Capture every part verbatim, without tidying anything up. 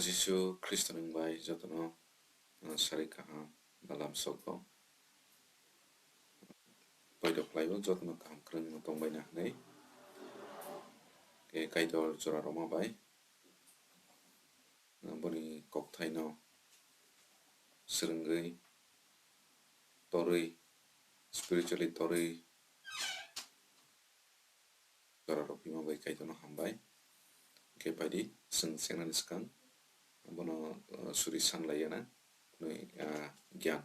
Jisu Khristoni wngwi jotono, uh, sari kaham balam sokgo. Poito khlaio jotono kaham kwrwngno tongbaina hwnwi. Khe Kaitor jora rwma bai, uh, boni kokthaino swrwngwi, torwi, spiritually torwi, jora rok phima bai Kaitorno hambai. Hwnkhe phaidi, chwng chengnani swkang bono, uh, suri sanlaiya na, hwnwi, uh, gyan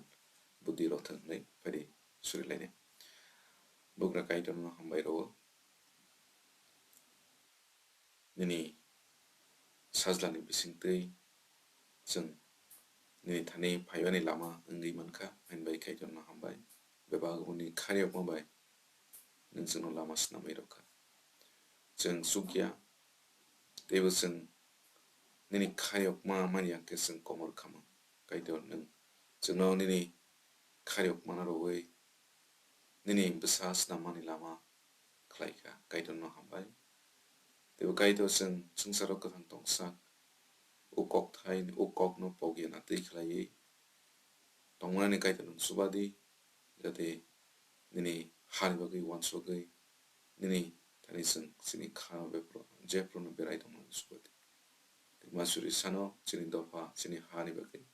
buddhi rok thwng hwnwi phaidi suri lainai. Bugra Kaitorno hambai rwo. Nini sajlani bisingtwi chwng nini thani phaiyani lama wngwi mankha, haini bai Kaitorno hambai. Bebak boni khariyokma bai nwng chwngno lama swnamwi rwkha. Chwng chukya, teibo chwng nini khariyokma manya khe chwng komor khamang. Kaitor nwng chwngno nini khariyokmano rwui nini bwsa snamani lama khlaikha. Kaitorno hambai. Teibo Kaitor chwng swngcharo kwthang tongsak, o kokthai, o kokno pokya na twi khlaiwi tongmani Kaitor nwng chubadi, jate nini hani bagwi uansugwi nini thani chwng chini khano jephru, jephruno berai tongmani chubadi. Tei masuri sano chini dopha, chini hani bagwi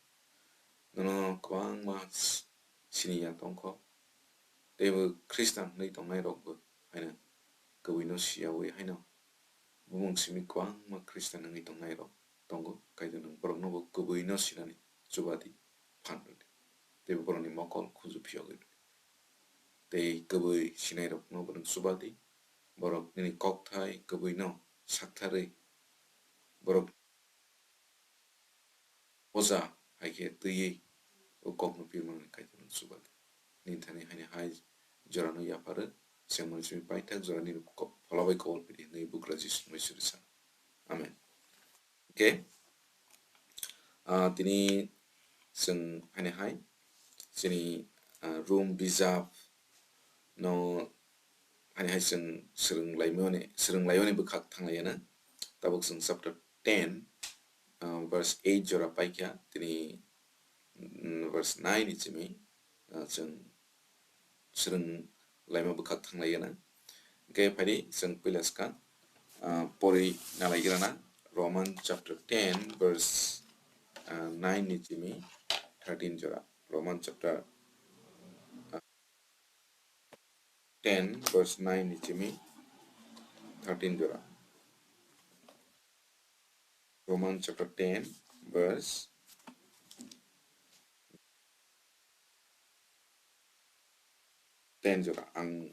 nono kwbangma s-, siniya tongkho. Teibo Khristan hwnwi tongnairokbo haino kwbwino siyaui haino bumung simi kwbangma Khristan wngwi tongnairok tongo, Kaitor nwng boroknobo kwbwino sinani chubadi phan rwdi. Teibo borokni mokol khuju phiyogwi rwdi. Tei kwbwi sinairokno bo nwng chubadi, borok nini kokthai kwbwino saktharwi borok oja hai khe twiwi o kokno pirmani Kaitor nwng chubadi. Nini thani haini hai jorano yapharo, chengmani simi paithak jorani kok-, phola bai kobor pidi hwnwi bugra Jisu nwng suri sa. Amen. Hwnkhe, ah, tini chwng haini hai chini, ah, Rom bijap no haini hai chwng swrwng laimani, swrwng laimani bwkhak thang laiyana. Tabuk chwng chapter ten, ah, verse eight jora paikha, tini, mm, verse nine ni simi, ah, chwng swrwng laima bwkhak thang laiyana. Hwnkhe phaidi chwng puila swkang, ah, pori nalaigrana Roman chapter ten verse, ah, nine ni simi thirteen jora. Roman chapter, ah, ten verse nine ni simi thirteen jora. Roman chapter ten verse ten jora ang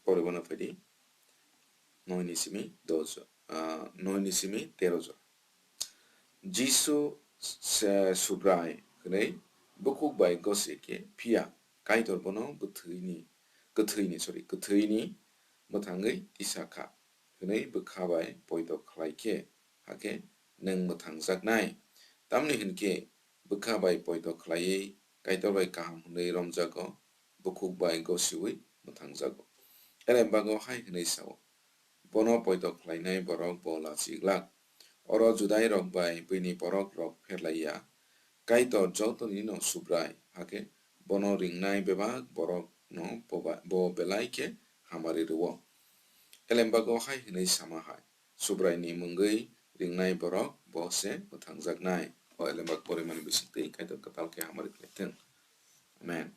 poribana phaidi. Noi ni simi dos jora, ah, noi ni simi tero jora. Jisu se Subrai hwnwi bukhuk bai gose khe, phiya Kaitor bono bwthwini, kwthwini, sorry, kwthwini mwthangwi tisa kha hwnwi bwkha bai poito khlai khe, hakhe nwng mwthangjaknai. Tamni hwn khe bwkha bai poito khlaiwi Kaitor bai kaham hwnwi romjago, bukhuk bai gosiwi mwthangjago. Elembago hai hwnwi sao, bono poito khlainai borok bo lachi glak. Oro Judairok bai buini borok rok pherlaiya, Kaitor jotonino Subrai, hakhe bono ringnai bebak borokno bo ba-, bo belai khe hamari rwo. Elembago hai hwnwi sama hai, Subraini mungwi ringnai borok bo se mwthangjaknai. O elembak porimani bisingtwi Kaitor kwtal khe hamari khlai thung. Amen.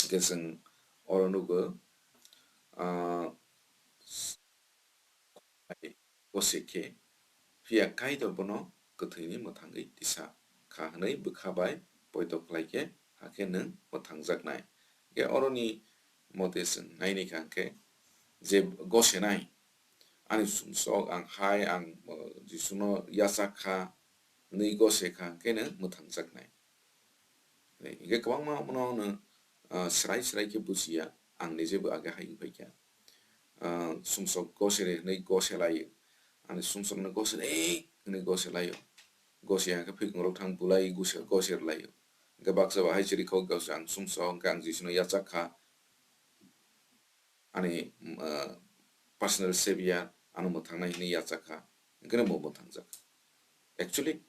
Hwnkhe chwng oro nugo, ah, gose khe, phiya Kaitor bono kwthwini mwthangwi tisa kha hwnwi bwkha bai poito khlai khe, hakhe nwng mwthangjaknai. Hwnkhe oroni mote chwng naini kha hwnkhe, je gosenai, ani sumsok ang hai, ang, uh, Jisuno yachak kha hwnwi gose kha hwnkhe nwng mwthangjaknai. Hwnkhe kwbangma bono nwng, ah, srai srai khe bujiya, ang nije bo age hai wngpai kha. Ah, sumsok gosere hwnwi gose laio. Ani sumsokno gosere hwnwi gose laio. Gose ya khe phikung rok thang bulai gose, gose laio. Hwnkhe baksa bo hai chiri kok gose ang sumsok hwnkhe ang Jisuno yachak kha. Ani, ah, personal savior, ano mwthangnai hwnwi yachak kha. Hwnkhe bo mwthangjak. Actually,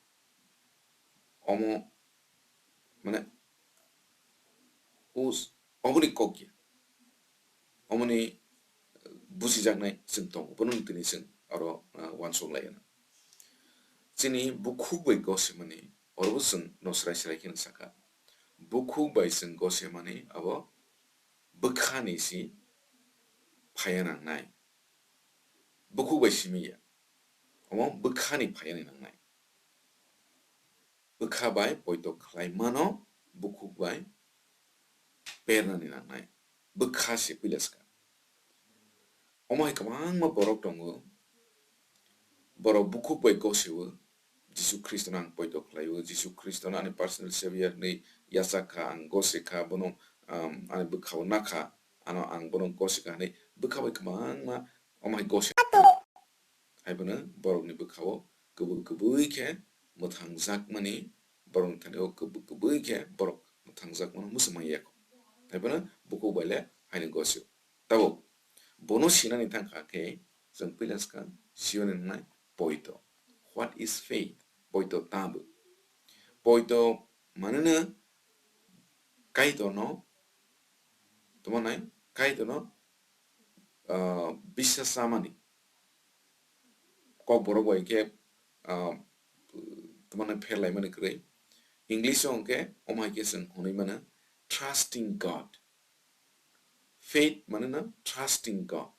omo, mane, us-, omoni kok ya. Omoni, eh, busijaknai chwng tongo. Bono tini chwng aro, eh, uansuk lai gana. Chini bukhuk bai gosimani, orobo chwng no srai srai kheno saka. Bukhuk bai chwng gosimani abo bwkhani si phaiya nangnai. Bukhuk bai simi ya. Omo bwkhani phaiya ni nangnai. Bwkha bai poito khlai mano, bukhuk bai pernani nangnai. Bwkha se puila swkang. Omo hai kwbangma borok tongo, borok bukhuk bai gosio, Jisu Khristono ang poito khlaio, Jisu Khristono ani personal savior hinwi yachak kha, ang gosi kha, bono, um, ani bwkhao nakha, ano ang bono gosi kha hinwi bwkha bai kwbangma omo hai gosi. Hai bono borokni bwkhao kubui kubui khe mwthangjakmani, borokni thani o kubui kubui khe borok mwthangjakmano muchung man ya kho. Hai bono bukhuk bai le haino gosio. Tabuk bono sinani thang kha khe chwng puila swkang siyoni wngnai poito. What is faith? Poito tamo? Poito manwino Kaitorno, tamo nai, Kaitorno, ah, biswas chamani. Kokborok bai khe, ah, tamo nai pherlaimani kwrwi. English o hwnkhe omo hai khe chwng hwnwi mano, trusting God. Faith manwino trusting God.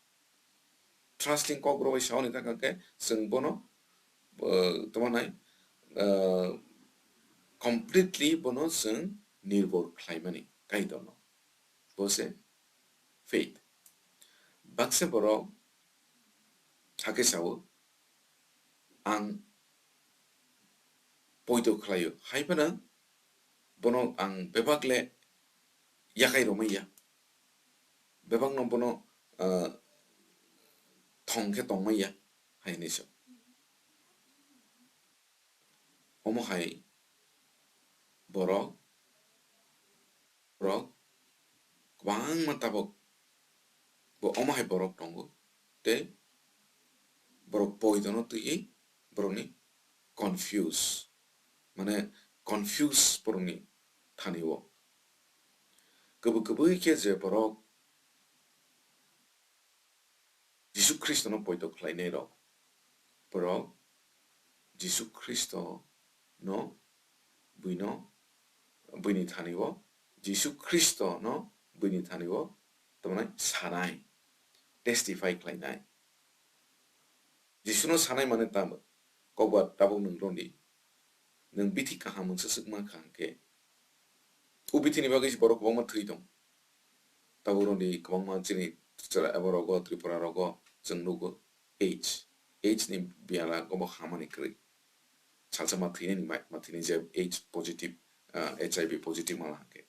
Trusting kokborok bai saoni thang khe chwng bono, uh, tamo nai, uh, completely bono chwng nirbhor khlaimani Kaitorno. Bo se faith. Baksa borok hakhe sao, ang poito khlaio, hai phano bono ang bebak le yakai romai ya, bebakno bono, ah, thong khe tongmai ya, hai hinwi sa. Omo hai borok, borok kwbangma tabuk bo omo hai borok tongo, tei borok poitono twiwi borokni confuse, mane confuse borokni thani o. Kubui kubui khe je borok Jisu Khristono poito khlainai rok, borok Jisu Khristono buino, buini thani o, Jisu Khristono buini thani o, tamo nai sanai, testify khlainai. Jisuno sanai mane tamo, kokba tabuk nwng rondi, nwng bithi kaham mungsa swkma kha hwnkhe, o bithini bagwi borok kwbangma thwi tong. Tabuk rondi kwbangma chini chwrai abo rogo, Tripura rogo chwng nugo AIDS. AIDS ni biyala obo hamani kwrwi. Salsa ma thwinani ma, ma thwinai je AIDS positive, ah, H I V positive mala hwnkhe.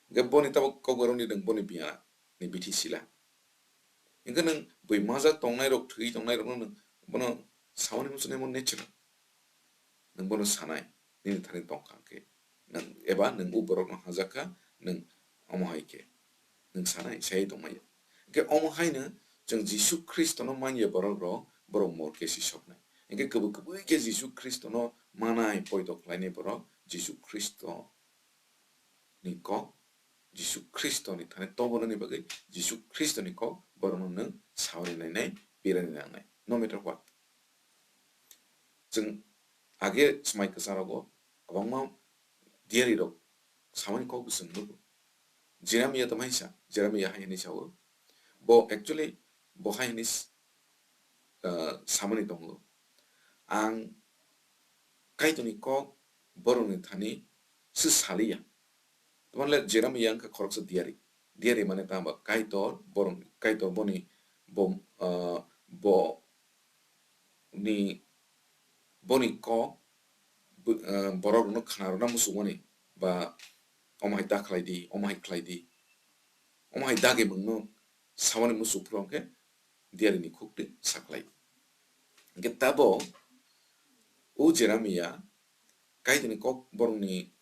Hwnkhe boni tabuk kokborok ni nwng boni biyala ni bithi sila. Hwnkhe nwng bui majak tongnai rok, thwi tongnai rokno nwng bono sauni muchunai mo natural. Nwng bono sanai, nini thani tongkha hwnkhe. Nwng, eba nwng o borokno hajak kha, nwng omo hai khe. Nwng sanai, sai tongmaya. Hwnkhe omo haino chwng Jisu Khristono manya borok rok, borok morke si soknai. Hwnkhe kubui kubui khe Jisu Khristono manai poito khlainai borok, Jisu Khristo ni kok, Jisu Khristo ni thani tobonani bagwi Jisu Khristo ni kok borokno nwng sawi nainai, pirani nangnai, no matter what. Chwng age swmai kwchang rogo kwbangma diari rok samani kok bo chwng nugo. Jeremiah tamo hai sa, Jeremiah hai hinwi sao, bo actually bo hai hinwi s-, ah, samani tongo, ang Kaitorni kok borokni thani se saliya. Tamo le Jeremiah wngkha khoroksa diari. Diari mane tamo ba Kaitor, borok, Kaitor boni bo, ah, bo ni, boni kok bo, ah, borok rokno khna rwna muchungmani ba omo hai da khlai di, omo hai khlai di, omo hai dagi mungno samani muchung phuru hwnkhe diari ni khuk twi sakhlai. Hwnkhe tabo o Jeremiah Kaitorni kok borokni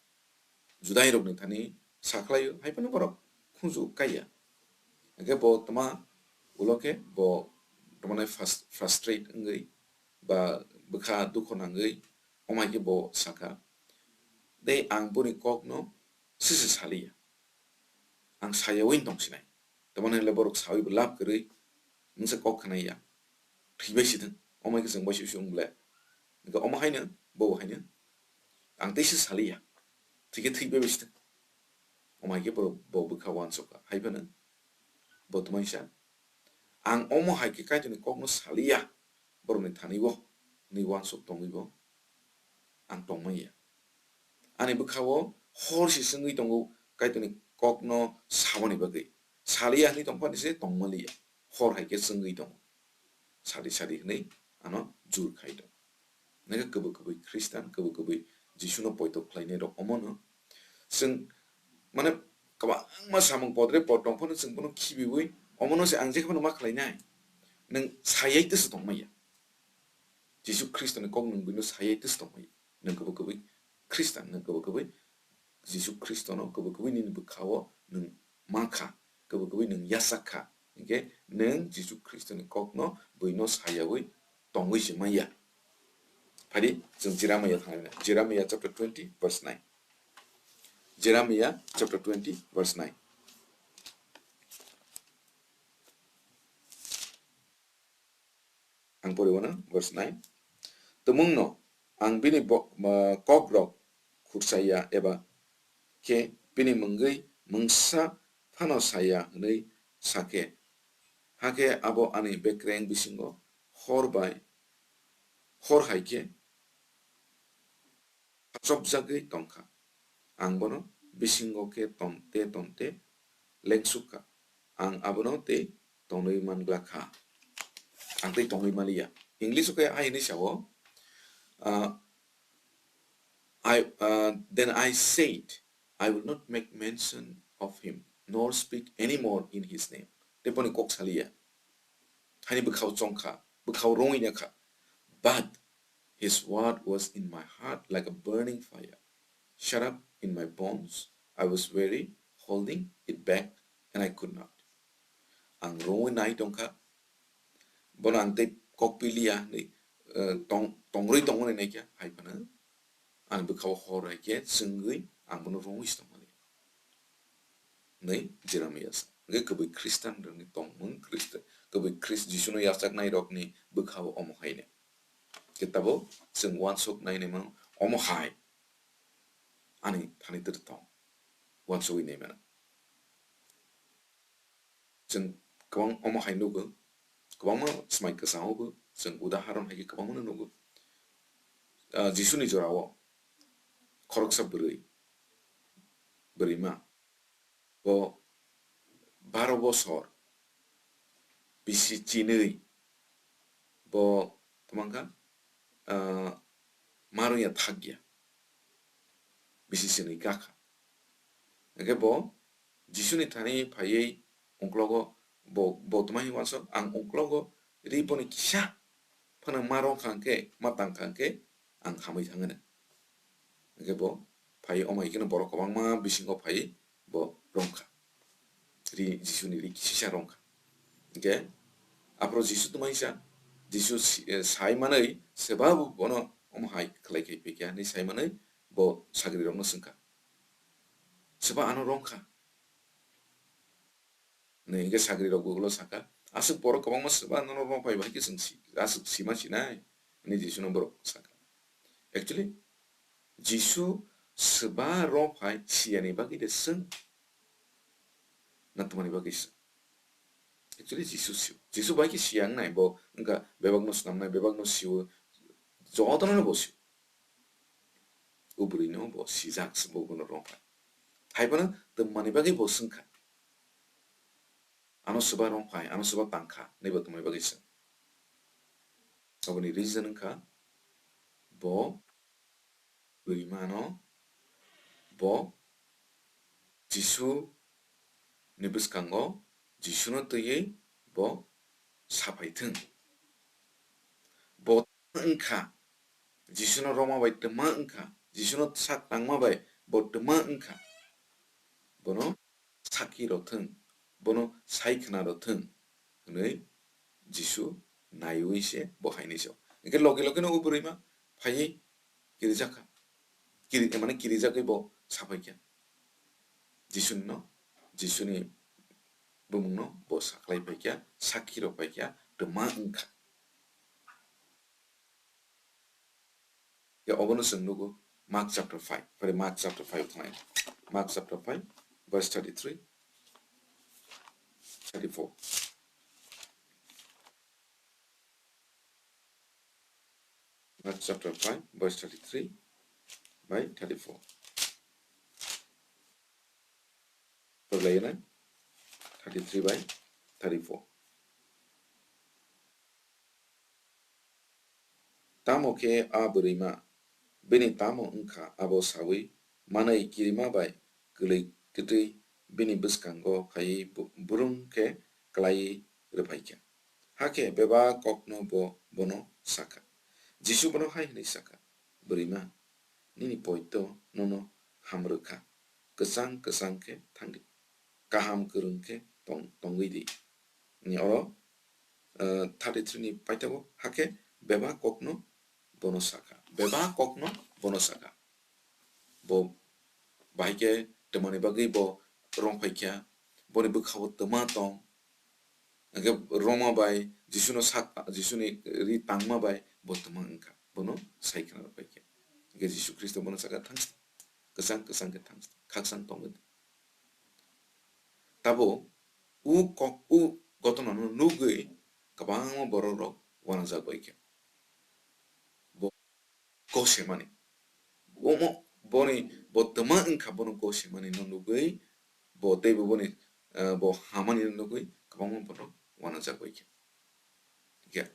Judairokni thani sakhlaio, hai phano borok khunju kaiya. Hwnkhe bo tma ulo khe bo tma nai frus-, frustrate wngwi ba bwkha dukho nangwi Omo hai khe bo sakha, "Tei ang boni kokno sese saliya, ang sayaui tong sinai." Tamoni hwnle borok saui bo lab kwrwi mungsa kok khna ya, thwibai si thung. Omo hai khe chwng bai si wng ble. Hwnkhe omo haino, bo haino, "Ang teisa saliya, thwikhe thwibai si thung." Omo hai khe borok bo bwkha uansukha. Hai phano bo tongmani sa, "Ang omo hai khe Kaitorni kokno saliya borokni thani-o," hwnwi uansuk tongwi bo ang tongmaya. Ani bwkha-o hor se chwngwi tongo Kaitorni kokno saboni bagwi. Saliya hwnwi tongphani se tongmaliya. Hor hai khe chwngwi tongo. Sadi sadi hwnwi ano jur khai tongo. Nangkhe kwbwi kwbwi Khristan, kwbwi kwbwi Jisuno poito khlainai rok omono. Chwng, mane, kwbangma samung podre pod tong phano chwng bono khibiwi, omono se ang jekhe phano ma khlainai. Nwng sayai twswk tongmaya. Jisu Khristoni kok nwng buino sayai twswk tongmaya. Nwng kwbwi kwbwi Khristan, nwng kwbwi kwbwi Jisu Khristono kwbwi kwbwi nini bwkha-o nwng mankha, kwbwi kwbwi nwng yachak kha. Hinkhe nwng Jisu Khristoni kokno buino sayaui tongwi se manya. Phadi chwng Jeremiah thangna, Jeremiah chapter twenty verse nine. Jeremiah chapter twenty verse nine. Ang pori wano verse nine. Tumungno ang bini bo-, ma, kokrok khursaya eba khe bini mungwi mungsa phano saya hwnwi sakhe, hakhe abo ani bekreng bisingo hor bai hor hai khe achopjagwi tongkha. Ang bono bisingo khe tonte tonte lengsuk kha. Ang abono tei tongwi manglak kha. Ang tei tongwi maliya. English o khe hai hwnwi sao, ah, I, uh, then I said, "I will not make mention of him, nor speak any more in his name." Tei boni kok saliya. Hani bwkhao chongkha, bwkhao rongwi nakha. But his word was in my heart like a burning fire, shut up in my bones. I was weary, holding it back, and I could not. Ang rongwi nai tongkha, bono ang tei kok piliya hwnwi, eh, tong-, tongrwi tongmani naikha, hai phano ang bwkhao hor hai khe chwngwi ang bono rongwi se tongmani. Hwnwi Jeremiah sa. Hwnkhe kwbwi Khristan rokni tongmung Khristan, kwbwi Khrist Jisuno yachaknai rokni bwkhao omo haino. Khe tabuk chwng uansuk nai naimano omo hai ani thani twrwk tong. Uansugwi naimano. Chwng kwbang omo hai nugo, kwbangma swmai kwchangbo chwng udaharon hai khe kwbangmano nugo. Ah, Jisuni jorao khoroksa bwrwi, bwrwima, bo baro bosor bisi chinwi bo tongmangkha, ah, marwya thakya, bisi chinwi kakha. Hwnkhe bo Jisuni thani phaiwi ungklogo bo, bo tongmani uansuk, ang ungklogo ri boni kisa phano ma rongkha hwnkhe, ma tangkha hwnkhe ang hamwi thangano. Hwnkhe bo phai omo hai kheno borok kwbangma bisingo phai bo rongkha. Ri, Jisuni ri kisisa rongkha. Hwnkhe aphuru Jisu tongmani sa, Jisu si-, eh, sai manwi swba bo bono omo hai khlai khai phikya hwnwi sai manwi bo sagrirokno swngkha, "Swba ano rongkha?" Hwnwi hwnkhe sagrirokbo ulo sakha, "Aswk borok kwbangma swba nono rongphai bai khe chwng si-, aswk sima sinai," hwnwi Jisuno borok sakha. Actually, Jisu swba rongphai siyani bagwi de swng, na tongmani bagwi swng? Actually, Jisu sio. Jisu bai khe siya wngnai, bo wngkha bebakno snamnai, bebakno sio, jotono bo sio. O bwrwino bo sijak, bo bono rongphai. Hai phano tongmani bagwi bo swngkha. Ano swba rongphai, ano swba tangkha, hwnwi bo tongmani bagwi swng. Aboni reason wngkha, bo bwrwimano bo Jisu ni bwskango Jisuno twiwi bo saphai thung. Bo wngkha, Jisuno roma bai twma wngkha, Jisuno sak tangma bai bo twma wngkha, bono sakhi rw thung, bono sai khna rw thung hwnwi Jisu naiwi se bo hai ni sao. Hwnkhe logi logi no o bwrwima phaiwi kirijak kha. Kiri, mane kirijagwi bo saphai kha. Jisuni no, Jisuni bumung no bo saklai phai kha, sakhi rok phai kha, twma wng kha. Ya obono chwng nugo Mark chapter five, pore Mark chapter five thangnai. Mark chapter five, verse thirty-three, thirty-four. Mark chapter five, verse thirty-three by thirty-four. Pore lai na, thirty-three by thirty-four. Tamo khe a bwrwima, bini tamo wng kha abo saui manwi kirima bai kwlwi twtwi bini bwskango phaiwi bu-, brum khe klaiwi rwphai kha. Hakhe bebak kokno bo bono sa kha. Jisu bono hai hwnwi sa kha, "Bwrwima, nini poito nono ham rw kha, kwchang kwchang khe thang di, kaham kwrwng khe tong-, tongwi di." Ni oro, eh, thirty-three ni paithago, hakhe bebak kokno bono sa kha. Bebak kokno bono sa kha. Bo bahai khe twmani bagwi bo rong phai kha, boni bwkha-o twma tong. Hwnkhe roma bai Jisuno sak, Jisuni ri tangma bai bo twma wng kha. Bono sai khna rw phai kha. Hwnkhe Jisu Khristo bono sa kha, "Thang, kwchang kwchang khe thang, khakchang tongwi di." Tabuk u kok, u gotonano nugwi kwbangma borok rok uanajak bai kha. Bo gosemani. Omo boni bo twma wngkha bono gosemani no nugwi bo teibo boni, eh, bo hamani no nugwi kwbangma borok uanajak bai kha. Hwnkhe,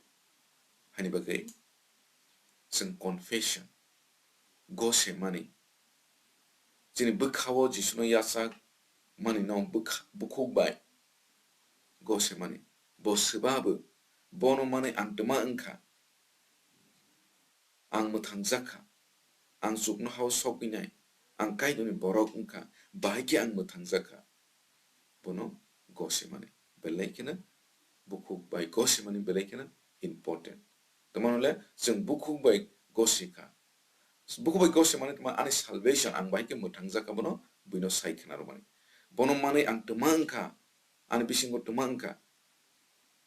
haini bagwi chwng confession, gosemani, chini bwkha-o Jisuno yachak mani no bwkha-, bukhuk bai gosemani. Bo swba bo, bono manwi ang twma wngkha, ang mwthangjak kha, ang chuknoha-o sogwinai, ang Kaitorni borok wngkha, bahai khe ang mwthangjak kha. Bono gosemani belai kheno, bukhuk bai gosemani belai kheno important. Tamoni le chwng bukhuk bai gosi kha. Bukhuk bai gosemani tma ani salvation, ang bahai khe mwthangjak kha bono, buino sai khna rwmani. Bono manwi ang twma wngkha, ani bisingo twma wngkha.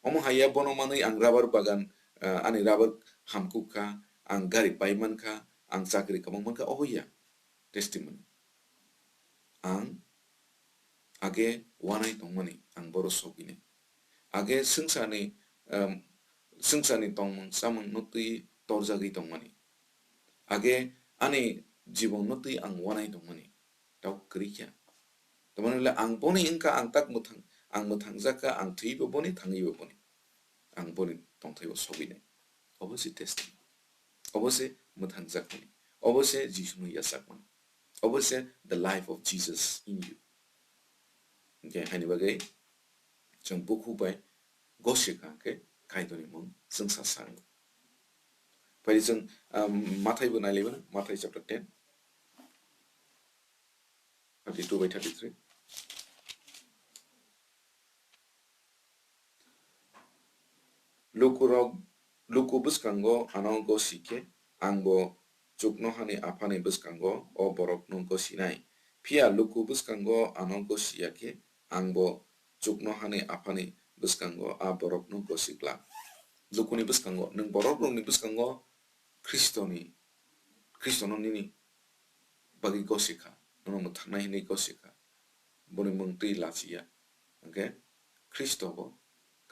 Omo hai ya bono manwi ang rubber bagan, ah, ani rubber hamkuk kha, ang gari pai man kha, ang chakri kwbang man kha, obo ya testimony. Ang age uanai tongmani, ang boro sogwinai. Age swngcharni, um, swngcharni tongmung chamung no twi torjagwi tongmani. Age ani jibon no twi ang uanai tongmani. Tok kwrwi kha. Tamoni le ang boni wngkha, ang tak mwthang, ang mwthangjak kha, ang thwibo boni, thangwibo boni. Ang boni tongthaibo sogwinai. Obo se testimony. Obo se mwthangjakmani. Obo se Jisuno yachakmani. Obo se the life of Jesus in you. Hwnkhe haini bagwi chwng bukhuk bai gosi kha khe Kaitorni mung chwngsa sango. Phai chwng, um, Mathai bo nailaibo na, Mathai chapter ten, thirty-two by thirty-three. Lukurok, luku bwskango ano gosi khe, ang bo chuknohani Aphani bwskango o borokno gosinai. Phiya luku bwskango ano gosi ya khe, ang bo chuknohani Aphani bwskango a borokno gosi glak. Lukuni bwskango, nwng borokrokni bwskango Khristoni, Khristono nini bagwi gosi kha, nono mwthangnai hwnwi gosi kha, boni mung twi lachi ya, hwnkhe Khristo bo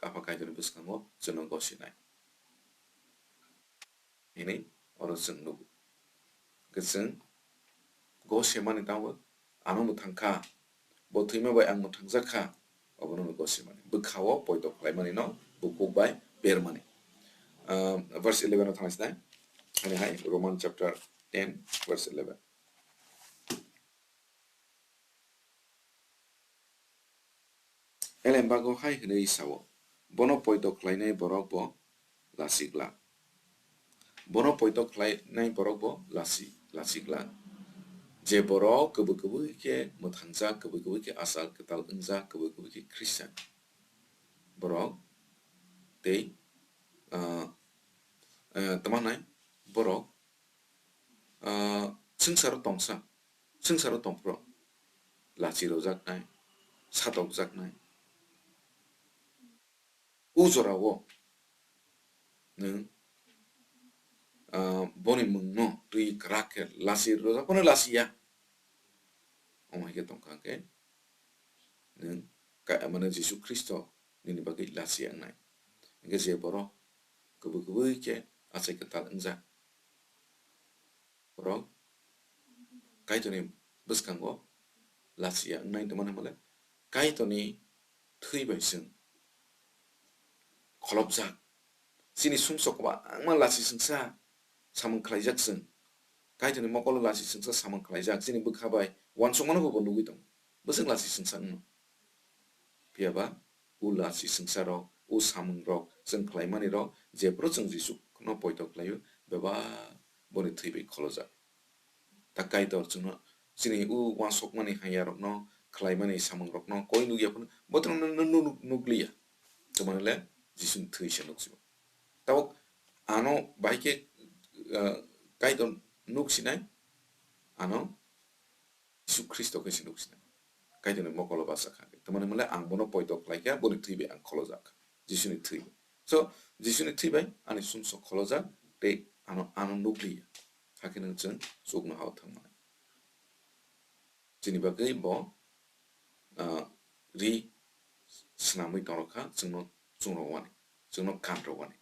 Apha Kaitorni bwskango chwngno gosinai hwnwi oro chwng nugo. Hwnkhe chwng gosemani tamo ano mwthang kha, bo thwima bai ang mwthangjak kha, obono gosemani. Bwkha-o poito khlaimani no bukhuk bai bermani. Ah, verse eleven o thangsinai, hani hai Roman chapter ten, verse eleven. Elembago hai hwnwi sao, "Bono poito khlainai borok bo lachik glak." Bono poito khlainai borok bo lachi-, lachik glak. Je borok kwbwi kwbwi khe mwthangjak, kwbwi kwbwi khe achal kwtal wngjak, kwbwi kwbwi khe Christian borok tei, ah, eh, tamo nai borok ah, swngcharo tongsa, swngcharo tongphuru lachi rojaknai, satokjaknai. O jorao nwng, ah, boni mungno twi kwrak khe lachi rojak phano lachiya. Omo hai khe tongkha hwnkhe nwng ka-, mane Jisu Khristo nini bagwi lachiya wngnai. Hwnkhe je borok kubui kubui khe achai kwtal wngjak, borok Kaitorni bwskango lachiya wngnai tongmani hwnle Kaitorni thwi bai chwng kholopjak. Chini sumsok kwbangma lachi swngsa samung khlaijak chwng. Kaitorni mokolo lachi swngsa samung khlaijak. Chini bwkha bai uansukmano bo nugwi tongo. Bwswk lachi swngsa wngno. Phiya ba o lachi swngsa rok, o samung rok, chwng khlaimanirok, jephru chwng Jisu no poito khlaio, bebak boni thwi bai kholojak. Ta Kaitor chwngno chini o uansukmani hamyarokno, khlaimani samungrokno koi nukya phano, bothorno nuk-, nuk-, nukliya. Tamani le Jisuni thwi se nuksio. Tabuk ano bai khe, ah, Kaitor nuksinai, ano Jisu Khristo khe se nuksinai. Kaitorni mokolo bachakha. Tamani hwnle ang bono poito khlaikha, boni thwi bai ang kholojak kha. Jisuni thwi bai. So, Jisuni thwi bai ani sumsok kholojak, tei ano, ano nukliya. Hakhe nwng chwng chuknohao thangmani. Chini bagwi bo, ah, ri swnamwi tongkha, chwngno chungrogwani, chwngno kanrogwani.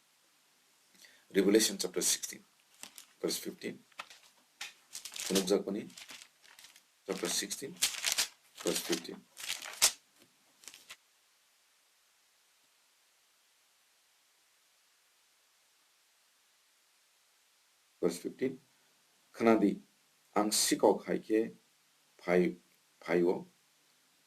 Revelation chapter sixteen, verse fifteen. Phunukjakmani chapter sixteen, verse fifteen. Verse fifteen, khna di, ang sikok hai khe phai, phai-o,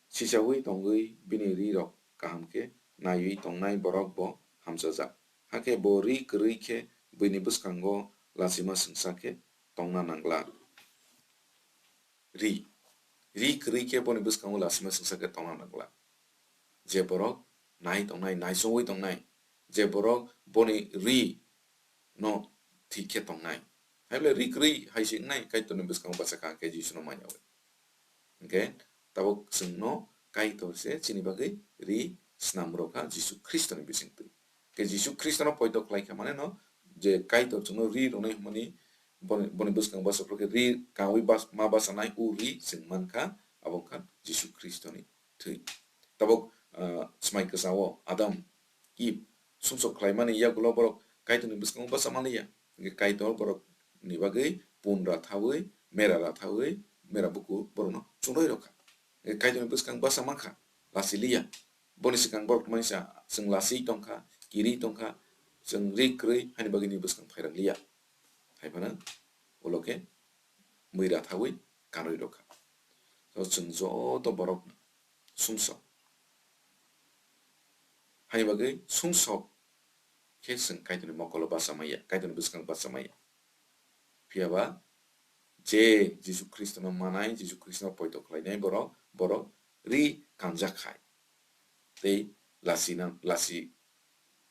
sichaui tongwi bini rirok kaham khe naiwi tongnai borok bo hamchajak. Hakhe bo ri kwrwi khe buini bwskango lachima swngsa khe tongna nangla. Ri. Ri kwrwi khe boni bwskango lachima swngsa khe tongna nangla. Je borok nai tongnai, naisongwi tongnai, je borok boni ri no thik khe tongnai. Haible ri kwrwi hai se wngnai, Kaitorni bwskango bachakha khe Jisuno manyaui. Hwnkhe tabuk chwngno Kaitor se chini bagwi ri snamrokha Jisu Khristoni bisingtwi. Khe Jisu Khristono poito khlaikha mane no je Kaitor chwngno ri rwnai hwnmani boni, boni bwskango basa phuru khe ri kaui bas-, ma basa nai o ri chwng mankha, abo wngkha Jisu Khristoni thwi. Tabuk, ah, swmai kwchao Adam, Eve sumsok khlaimani yagulo borok Kaitorni bwskango basa manliya. Hwnkhe Kaitor borokni bagwi pun rathaui, mera rathaui, mera buku borokno chungroi rokha. Hwnkhe Kaitorni bwskang basa mankha, lachiliya. Boni swkang borok tongmani sa, chwng lasi tongkha, kiri tongkha, chwng ri kwrwi, haini bagwi ni bwskang phairang liya. Hai phano ulo khe mui rathaui kanrwi rokha. So chwng joto borok sumsok. Haini bagwi sumsok khe chwng Kaitorni mokolo basa maya, Kaitorni bwskang basa maya. Phiya ba je Jisu Khristono manai, Jisu Khristono poito khlainai borok, borok ri kanjak khai. Tei lasi na, lasi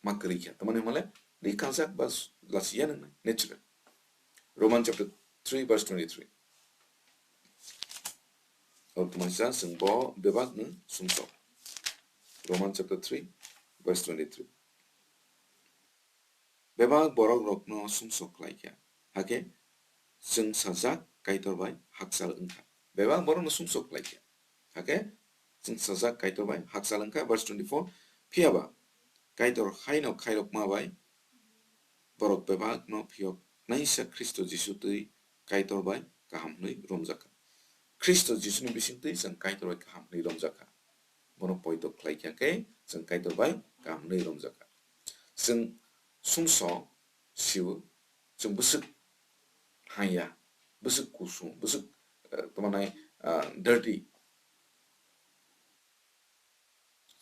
ma kwrwi kha. Tamani hwnmale ri kanjak ba lasi ya nang natural. Roman chapter three verse twenty-three. Oro tongmani sa chwng bo bebak no sumsok. Roman chapter three verse twenty-three. Bebak borok rokno sumsok khlai kha. Hakhe chwng sajak Kaitor bai hakchal wngkha. Bebak borokno sumsok khlai kha. Hakhe chwng sajak Kaitor bai hakchal wngkha. Verse twenty-four, phiya ba Kaitor haino khairokma bai borok bebakno phiyok naisa Khristo Jisu twi Kaitor bai kaham hwnwi romjakha. Khristo Jisuni bisingtwi chwng Kaitor bai kaham hwnwi romjakha. Bono poito khlai kha khe chwng Kaitor bai kaham hwnwi romjakha. Chwng sumsok sio, chwng bwswk hangya, bwswk kusung, bwswk, eh, tongmanai, ah, dirty.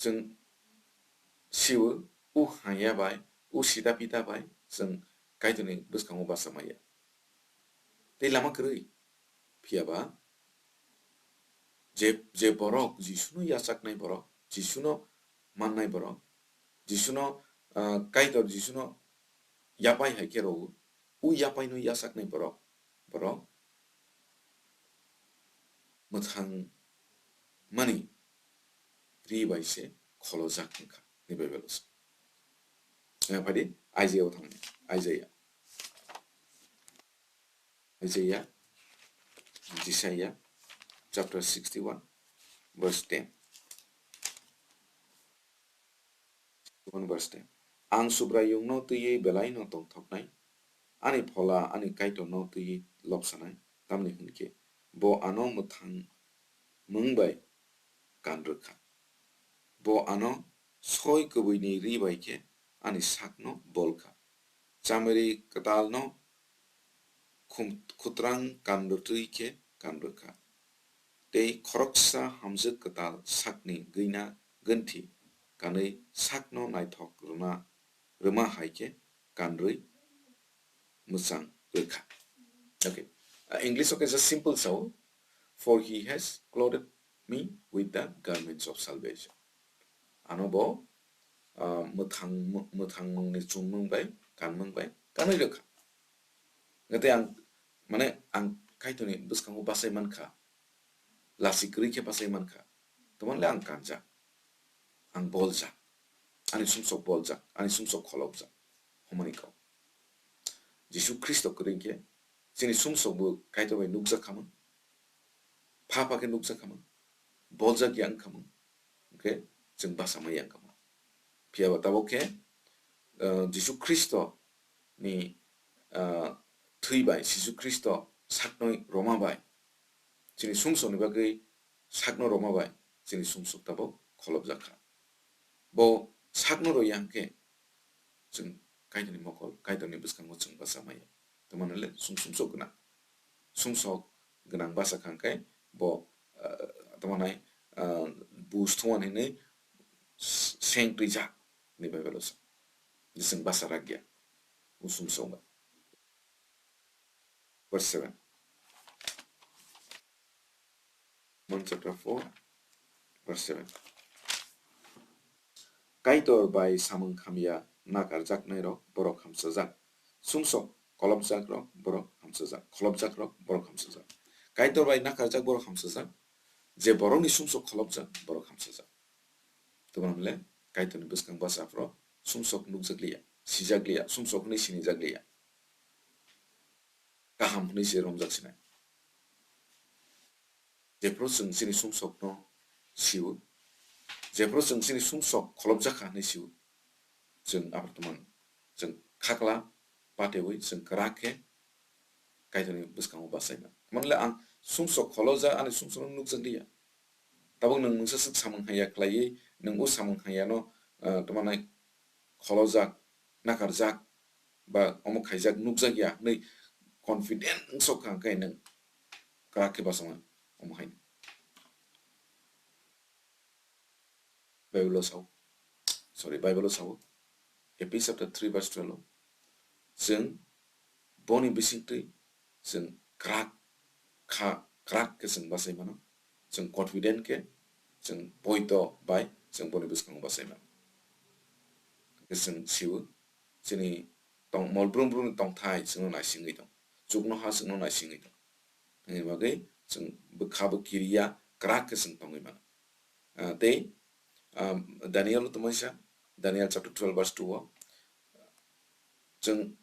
Chwng sio, o hangya bai, o sita pita bai chwng Kaitorni bwskango basa maya. Tei lama kwrwi, phiya ba je, je borok Jisuno yachaknai borok, Jisuno mannai borok, Jisuno, ah, Kaitor Jisuno yapai hai khe rwo, o yapaino yachaknai borok, borok mwthang mani ri bai se kholojak wngkha, ni Bible o sa. Phai di, Isaiah o thangni, Isaiah. Isaiah, Isaiah chapter sixty-one, verse ten. Sixty-one verse ten. Ang Subraiyungno twiwi belaino tongthoknai, ani Phola, ani Kaitorno twiwi lobsanai, tamni hwn khe bo ano mwthang mung bai kan rwkha. Bo ano soi kwbwini ri bai khe ani sakno bol kha. Chamiri kwtalno khum-, khutrang kan rwtwi khe kan rwkha. Tei khoroksa hamjwk kwtal sakni gwina gwnthi kanwi sakno naithok rwna, rwma hai khe kan rwi mwchang rwkha. Okay. Uh, English o kaisa simple sao, "For he has clothed me with the garments of salvation." Ano bo, uh, mwthang, mwthang mungni chumung bai, kanmung bai, kanwi rwkha. Hwnkhe ang, mane, ang Kaitorni bwskango bachai mankha, lasi kwrwi khe bachai mankha, tongmani le ang kanjak, ang boljak, ani sumsok boljak, ani sumsok kholopjak, hwnmani kok. Jisu Khristo kwrwi khe chini sumsok bo Kaitor bai nukjak khamung, pha pha khe nukjak khamung, boljak ya wng khamung, hwnkhe chwng basa maya wng khamung. Phiya ba tabuk khe, uh, Jisu Khristo ni, ah, thwi bai, Jisu Khristo sakno rwma bai, chini sumsokni bagwi sakno rwma bai, chini sumsok tabuk kholopjak kha. Bo sakno rwya hwnkhe, chwng Kaitorni mokol, Kaitorni bwskango chwng basa maya. Tamani le chwng sumsok gwnang. Sumsok gwnang basa kha hwnkhe bo, ah, tamani, ah, bus thumani hinwi s-, seng twijak ni Bible o sa. Chwng basa rakya. Usum songa. Verse seven. Romans chapter four, verse seven. Kaitor bai samung khamya nakarjaknairok borok hamsajak. Sumsok kolopjakrok borok hamsajak. Kolopjakrok borok hamsajak. Kaitor bai nakarjak borok hamsajak. Je borokni sumsok kolopjak borok hamsajak. Tobonamle Kaitorni bwskang bwsa aphro sumsok nukjakliya, sijakliya, sumsok hwnwi sinijakliya. Kaham hwnwi se romjak sinai. Jephru chwng chini sumsokno sio, jephru chwng chini sumsok kholopjakha hwnwi sio, chwng aphru tongmani. Chwng khakla pateui chwng kwrak khe Kaitorni bwskango bachaima. Tamani le ang sumsok kholojak, ani sumsokno nukjakliya. Tabuk nwng mungsa swk samung hamya khlaiwi, nwng o samung hamyano, ah, tongmani kholojak, nakarjak, ba omo khaijak, nukjakya hwnwi confident wngsok kha, hwnkhe nwng kwrak khe bachama omo haino. Bible o sao, sorry, Bible o sao, Ephesians chapter three verse twelve o, chwng boni bisingtwi chwng kwrak kha, kwrak khe chwng bachai mano, chwng confident khe, chwng poito bai chwng boni bwskango bachai mano. Hwnkhe chwng sio, chini tong-, mol brum brumni tongthai chwngno naisingwi tong, chuknoha chwngno naisingwi tong. Hwnwi bagwi chwng bwkha bo kiriya kwrak khe chwng tongwi mano. Ah, tei, ah, Daniel o tongmani sa, Daniel chapter twelve verse two o, chwng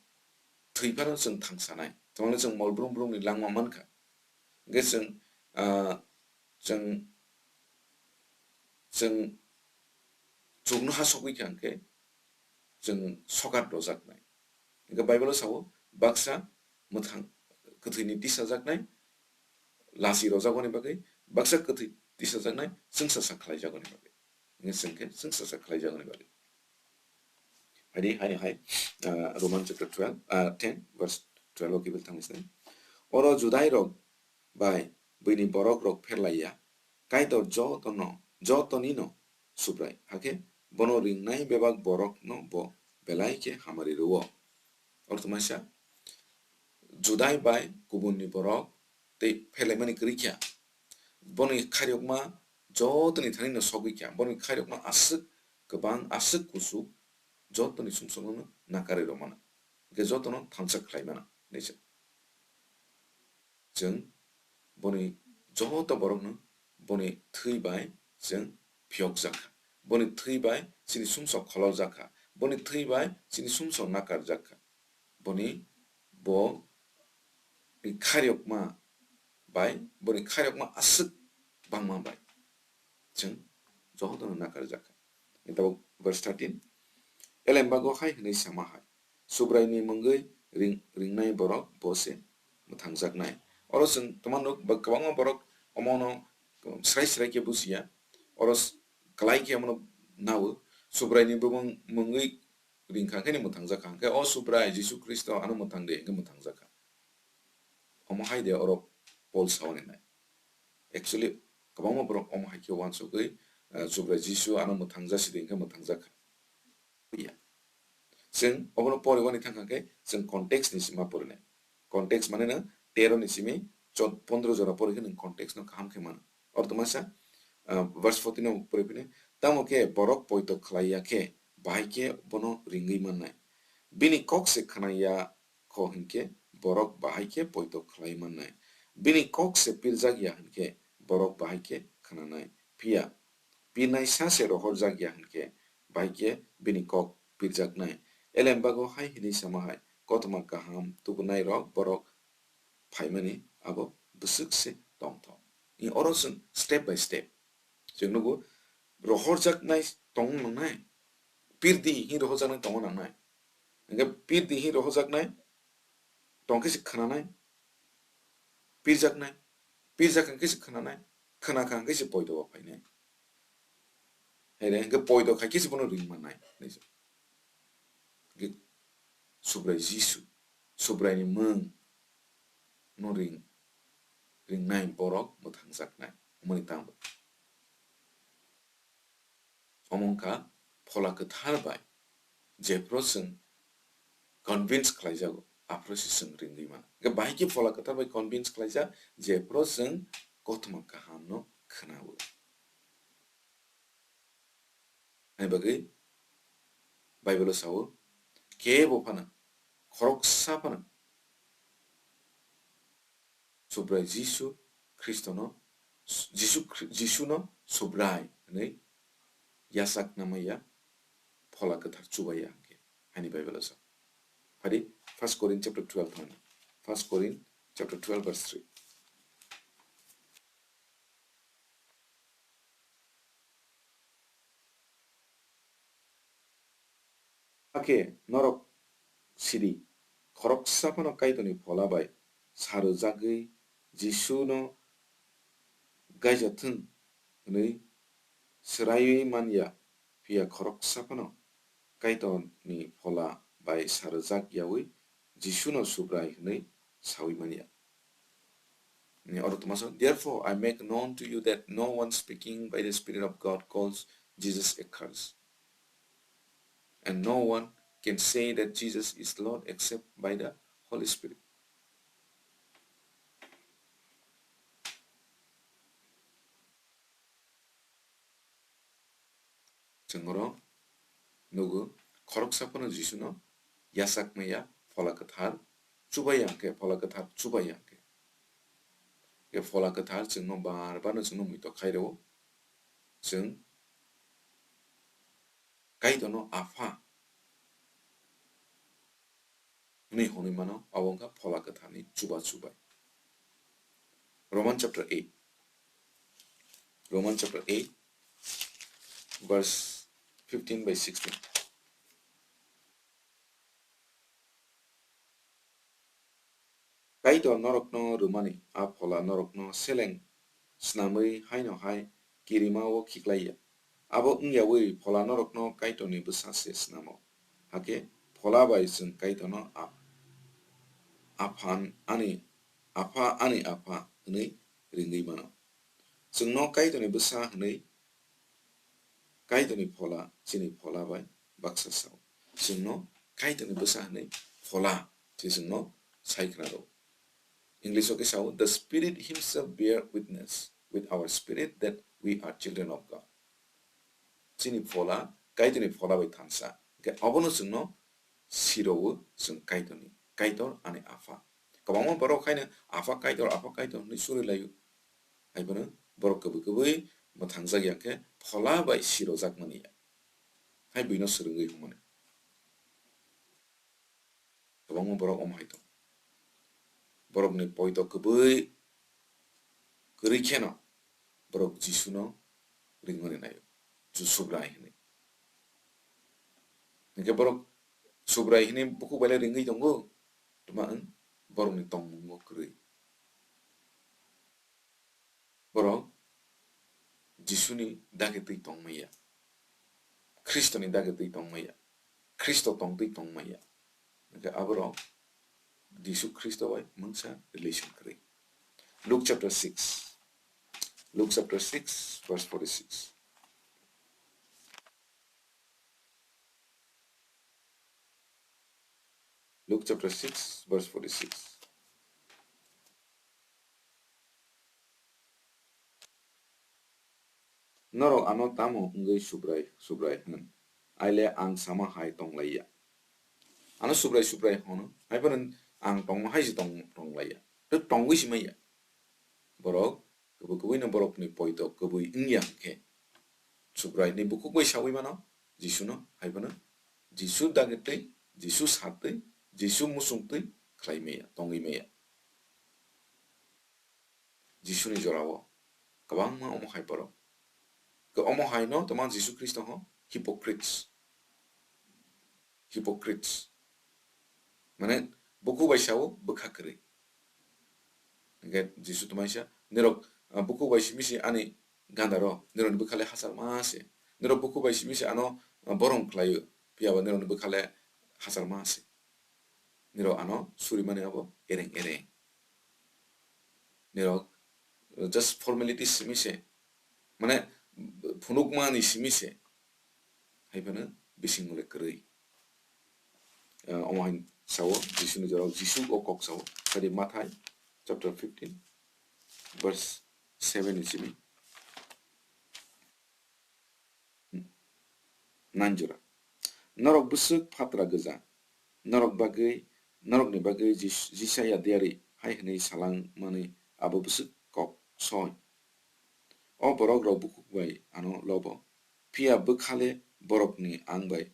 thwi phano chwng thangsanai. Tamoni chwng mol brum brumni langma mankha. Hwnkhe chwng, ah, chwng, chwng chuknoha sogwi kha hwnkhe chwng sokat rojaknai. Hwnkhe Bible o sao, baksa mwthang kwthwini tisajaknai lasi rojakmani bagwi, baksa kwthwi tisajaknai chwngsacha khlaijakmani bagwi. Hwnkhe chwng khe chwngsacha khlaijakmani bagwi. Haini, haini hai, ah, Roman chapter twelve, ah, ten verse twelve o kiphil thangwi se. Oro Judai rok bai buini borok rok pherlaiya, Kaitor jotono, jotonino Subrai. Hakhe bono ringnai bebak borokno bo belai khe hamari rwo. Orthomaisa, Judai bai kubunni borok tei phelaimani kwrwi kha. Boni khairokma jotoni thanino sogwi kha. Boni khairokma aswk kwbang, aswk kuchuk, jotoni sumsokno nakarwi rwmano. Hwnkhe jotono thansa khlai mano, hinwi se. chwng boni joto borokno boni thwi bai chwng phiyokjak kha. Boni thwi bai chini sumsok kholorjak kha. Boni thwi bai chini sumsok nakarjak kha. Boni bo ni khairokma bai, boni khairokma aswk bangma bai chwng jotono nakarjak kha. Tabuk verse thirteen, elembago hai hwnwi sama hai, Subraini mungwi ring-, ringnai borok bo se mwthangjaknai. Oro chwng twmano ba-, kwbangma borok omono srai srai khe bujiya. Oro s-, kwlai khe omono nao, Subraini bumung mungwi ring kha khe ni mwthangjak kha. Hwnkhe o Subrai Jisu Khristo ano mwthang de hwnkhe mwthangjak kha. Omo hai de oro Paul sawi nai. Actually, kwbangma borok omo hai khe uansugwi, eh, Subrai Jisu ano mwthangja sidi hwnkhe mwthangjak kha. Ya. Chwng obono poriwani thang kha khe chwng context ni sima porinai. Context mane no tero ni simi chod-, pondro jora pori khe nwng context no kaham khe mano. Oro tongmasa, ah, verse fourteen no pori phine, tamo khe borok poito khlai ya khe bahai khe bono ringwi mannai. Bini kok se khna ya kho hinkhe borok bahai khe poito khlai mannai. Bini kok se pirjak ya hinkhe borok bahai khe khnanai. Phiya pirnai sa se rohorjak ya hinkhe bahai khe bini kok pirjaknai. Elembago hai hwnwi sama hai, kothoma kaham tubunai rok borok phaimani abo bwswk se tongthok. Ni oro chwng step by step chwng nugo, rohorjaknai tong nangnai, pirdi hi rohorjaknai tong nangnai. Hingke pirdi hi rohorjaknai tong khe se khnanai, pirjaknai, pirjak hingke se khnanai, khna kha hingke se poito o phainai. Hai re, hingke poito khai khe se bono ring mannai. Hingke Subrai Jisu, Subraini mung no ring, ringnai borok mwthangjaknai. Omoni tangbo. Omo wngkha Phola Kwthar bai jephru chwng convince khlaijago, aphuru se chwng ringwi mano. Hingke bahai khe Phola Kwthar bai convince khlaijak, jephru chwng kothoma kaham no khwnao. Ani bagwi Bible o sao, kebo phano, khoroksa phano Subrai Jisu Khristono, Jisu Khri-, Jisuno Subrai hwnwi yachakna maya Phola Kwthar chubaiya hwnkhe, ani Bible o sao. Phadi First Corinth chapter twelve phano. First Corinth chapter twelve verse three. Hakhe norok sidi, khoroksa phano Kaitorni Phola bai sarwjagwi Jisuno gaijathwng hwnwi swraiwi man ya, phiya khoroksa phano Kaitorni Phola bai sarwjak yaui Jisuno Subrai hwnwi saui man ya. Ni oro tongma sa, "Therefore I make known to you that no one speaking by the Spirit of God calls Jesus accursed. And no one can say that Jesus is Lord except by the Holy Spirit." Chwng oro nugo, khoroksa phano Jisuno yachak maya, Phola Kwthar chubaiya hwnkhe, Phola Kwthar chubaiya hwnkhe. Khe Phola Kwthar chwngno bar barno chwngno muitok khai rwo. Chwng Kaitorno Apha hwnwi hwnwi mano, abo wngkha Phola Kwtharni chubachu bai. Roman chapter eight. Roman chapter eight, verse fifteen by sixteen. Kaitor norokno rwmani a Phola norokno seleng snamwi haino hai kirimao khiklai ya. Abo wng yaui Phola norokno Kaitorni bwsa se snamo. Hakhe Phola bai chwng Kaitorno a-, Aphan ani, Apha, ani Apha hwnwi ringwi mano. Chwngno Kaitorni bwsa hwnwi Kaitorni Phola, chini Phola bai baksa sao. Chwngno Kaitorni bwsa hwnwi Phola se chwngno sai khna rwo. English o khe sao, "The Spirit himself bear witness with our spirit that we are children of God." Chini Phola, Kaitorni Phola bai thansa. Hwnkhe abono chwngno sirowo chwng Kaitorni, Kaitor ani Apha. Kwbangma borok haino, "Apha Kaitor, Apha Kaitor," hwnwi suri laio. Hai phano borok kwbwi kwbwi mwthangjak ya khe phola bai sirojak mani ya. Hai buino swrwngwi hwnmani. Kwbangma borok omo hai tongo. Borokni poito kwbwi kwrwi kheno borok Jisuno ringmani naio. Ju Subrai hwnwi. Hinkhe borok Subrai hwnwi bukhuk bai le ringwi tongo. Tma wng borokni tongmungo kwrwi. Borok Jisuni dagi twi tongmaya. Khristoni dagi twi tongmaya. Khristo tongtwi tongmaya. Hinkhe aborok Jisu Khristo bai mungsa relation kwrwi. Luke chapter six. Luke chapter six, verse forty-six. Luke chapter six, verse forty-six. Norok ano tamo wngwi Subrai, Subrai hwn? Aile ang sama hai tong laiya. Ano Subrai, Subrai hwno, hai phano ang tongma hai se tong, tong laiya. Tei tongwi se manya. Borok kwbwi kwbwino borokni poito kwbwi wngya hwnkhe, Subraini bukhuk bai saui mano, Jisuno, hai phano Jisu dagi twi, Jisu sa twi, Jisu muchung twi khlai maya, tongwi maya. Jisuni jorao kwbangma omo hai borok. Khe omo hai no tongma Jisu Khristo ho hypocrites. Hypocrites. Mane, bukhuk bai sao, bwkha kwrwi. Hinkhe Jisu tongmani sa, "Nirok, ah, bukhuk bai simi se ani ganda rw, nirokni bwkha le hachal ma se. Nirok bukhuk bai simi se ano, ah, borom khlaio, phiya ba nirokni bwkha le hachal ma se. Nirok ano suri mani abo ereng ereng. Nirok, uh, just formalities simi se. Mane, phunukmani simi se." Hai phano bising mole kwrwi. Uh, omo hai sao, Jisuni jorao, Jisu o kok sao. Sadi Mathai chapter fifteen, verse seven ni simi. Nine jora. Norok bwswk phatra gwja. Norok bagwi, norokni bagwi Jis-, Jisaya diari hai hwnwi salangmani abo bwswk kok soi. O borok rok bukhuk bai ano lobo, phiya bwkha le borokni ang bai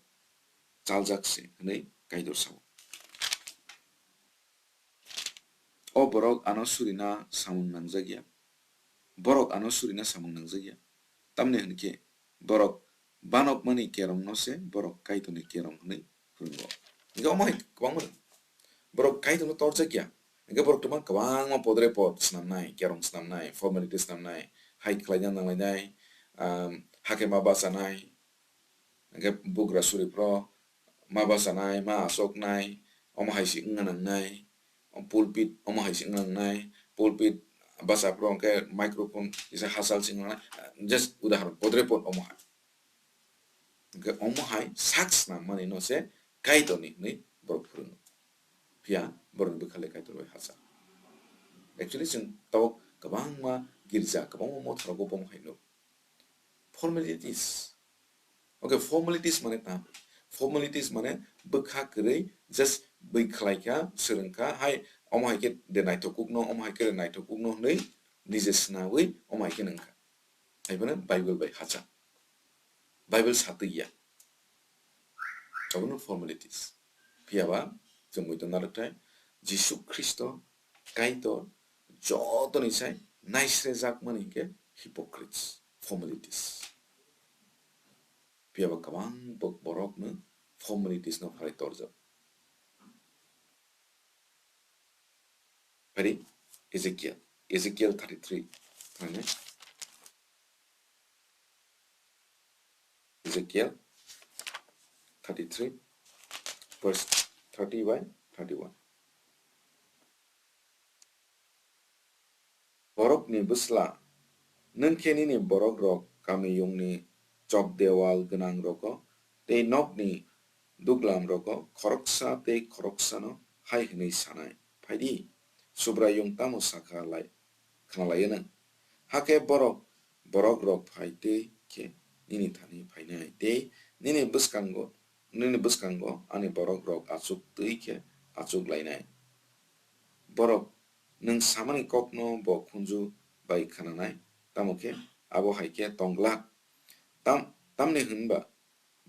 chaljak se, hwnwi Kaitor sao. O borok ano surina samung nangjak ya. Borok ano surina samung nangjak ya. Tamni hwn khe borok banokmani kerongno se borok Kaitorni kerong hwnwi phwrwngo. Hinkhe omo hai kwbangma borok Kaitorno torjak ya. Hinkhe borok tongma kwbangma podre pod snamnai, kerong snamnai, formality snamnai, hai khlaina nanglainai, um, hakhe ma bachanai, hinkhe bugra suri phro ma bachanai, ma achoknai, omo hai se wngna nangnai, pulpit omo hai se wngna nangnai, pulpit bacha phro hinkhe microphone kisa hachal se wngna nangnai, just udahoron, podre pod omo hai. Hinkhe omo hai sak snam mani no se Kaitorni hwnwi borok phwrwngo. Phiya borokni bwkha le Kaitor bai hachal. Actually, chwng tabuk kwbangma girja, kwbangma motha rogo bo omo hai nuk. Formalities. Okay, formalities mane tamo? Formalities mane bwkha kwrwi just bwi khlai kha, swrwng kha, hai omo hai khe de naithok kuk no, omo hai khe de naithok kuk no hwnwi nije swnawi omo hai khe nung kha. Hai phano Bible bai hacha. Bible satwi ya. Abono formalities. Phiya ba chwng muitu narwkthai Jisu Khristo Kaitor jotoni sai naisrejak mani hinkhe hypocrites, formalities. Phiya ba kwbang bo-, borokno formalities no phalwi torjak. Phari Ezekiel, Ezekiel thirty-three, thani. Ezekiel thirty-three, verse thirty by thirty-one. Borokni bwsla, nwng khe nini borok rok kamiyungni chok dewal gwnang rogo tei nokni duglam rogo khoroksa tei khoroksano hai hwnwi sanai, "Phaidi, Subraiyung tamo sakha lai, khna lai nw?" Hakhe borok, borok rok phai twi khe nini thani phainai tei nini bwskango, nini bwskango ani borok rok achuk twi khe achuk lainai. Borok nwng samani kokno bo khunju bai khnanai, tamo khe abo hai khe tong glak. Tam-, tamni hwn ba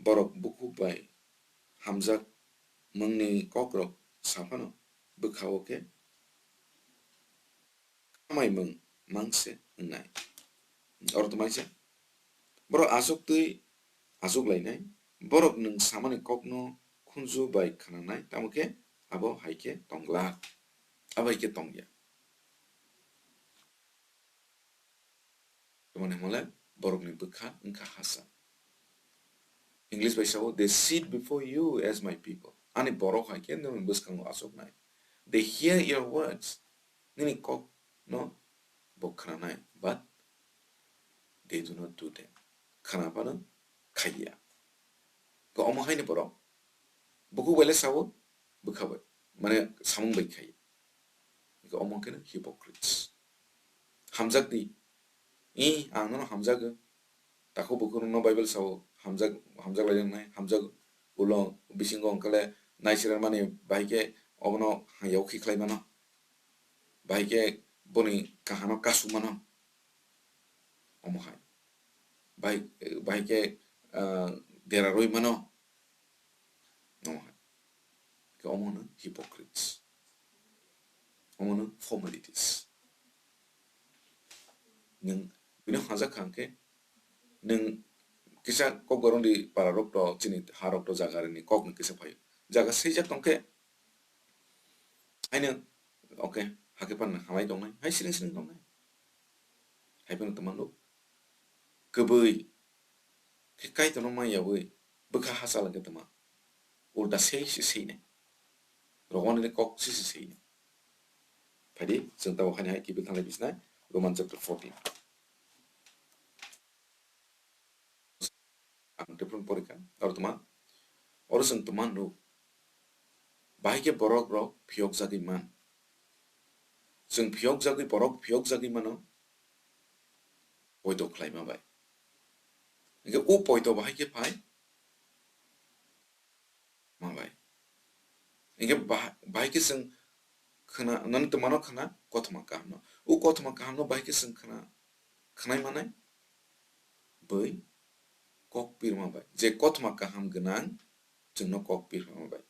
borok bukhuk bai hamjak mungni kokrok sa phano bwkha-o khe khamai mung mang se wngnai. Oro tongmai se borok achuktwi achuk lainai, borok nwng samani kokno khunju bai khnanai, tamo khe abo hai khe tong glak, abo hai khe tong ya. Tamoni hwnle borokni bwkha wngkha hachal. English bai sao, "They sit before you as my people." Ani borok hai khe nwng bwskango achuknai. "They hear your words." Nini kok no bo khnanai, but they do not do them. Khna phano khaiya. Ko omo haini borok bukhuk bai le sao, bwkha bai, mane samung bai khai. Ko omo khe hypocrites. Hamjak di. I, ang nono hamjago. Takhuk bukhuk no Bible sao, hamjak, hamjak lai nai, hamjak ulo bisingo wngkha le naichera mani bahai khe obono hayao khi khlai mano. Bahai khe boni kahano kasu mano. Omo hai. Bahai, bahai khe, ah, dera rwi mano. Omo hai. Khe omo no hypocrites. Omo no formalities. Nwng bini hajak kha hwnkhe, nwng kisa kokborok ni para rok to, chini ha rok to, jaga ni kok ni kisa phaio. Jaga swijak tong khe, haino, okay, hakhe panna hamai tongnai, hai siring siring tongnai. Hai phano tongmano kwbwi khe Kaitorno manya wi bwkha hachal hwnkhe tongma. Ulta sei se seinai. Rohorni kok se se seinai. Phaidi, chwng tabuk haini hai kiphil thanglai bisnai, Roman chapter fourteen. Ang tei phone porikha, oro tongma, oro chwng tongma nuk. Bahai khe borok rok phiyok jagwi man. Chwng phiyok jagwi, borok phiyok jagwi mano, poito khlaima bai. Hwnkhe o poito bahai khe phai ma bai. Hwnkhe bah-, bahai khe chwng khna, nani tongmano khna kothoma kahamno. O kothoma kahamno bahai khe chwng khna, khnai manai bai kok pirma bai. Je kothoma kaham gwnang, chwngno kok pirma bai.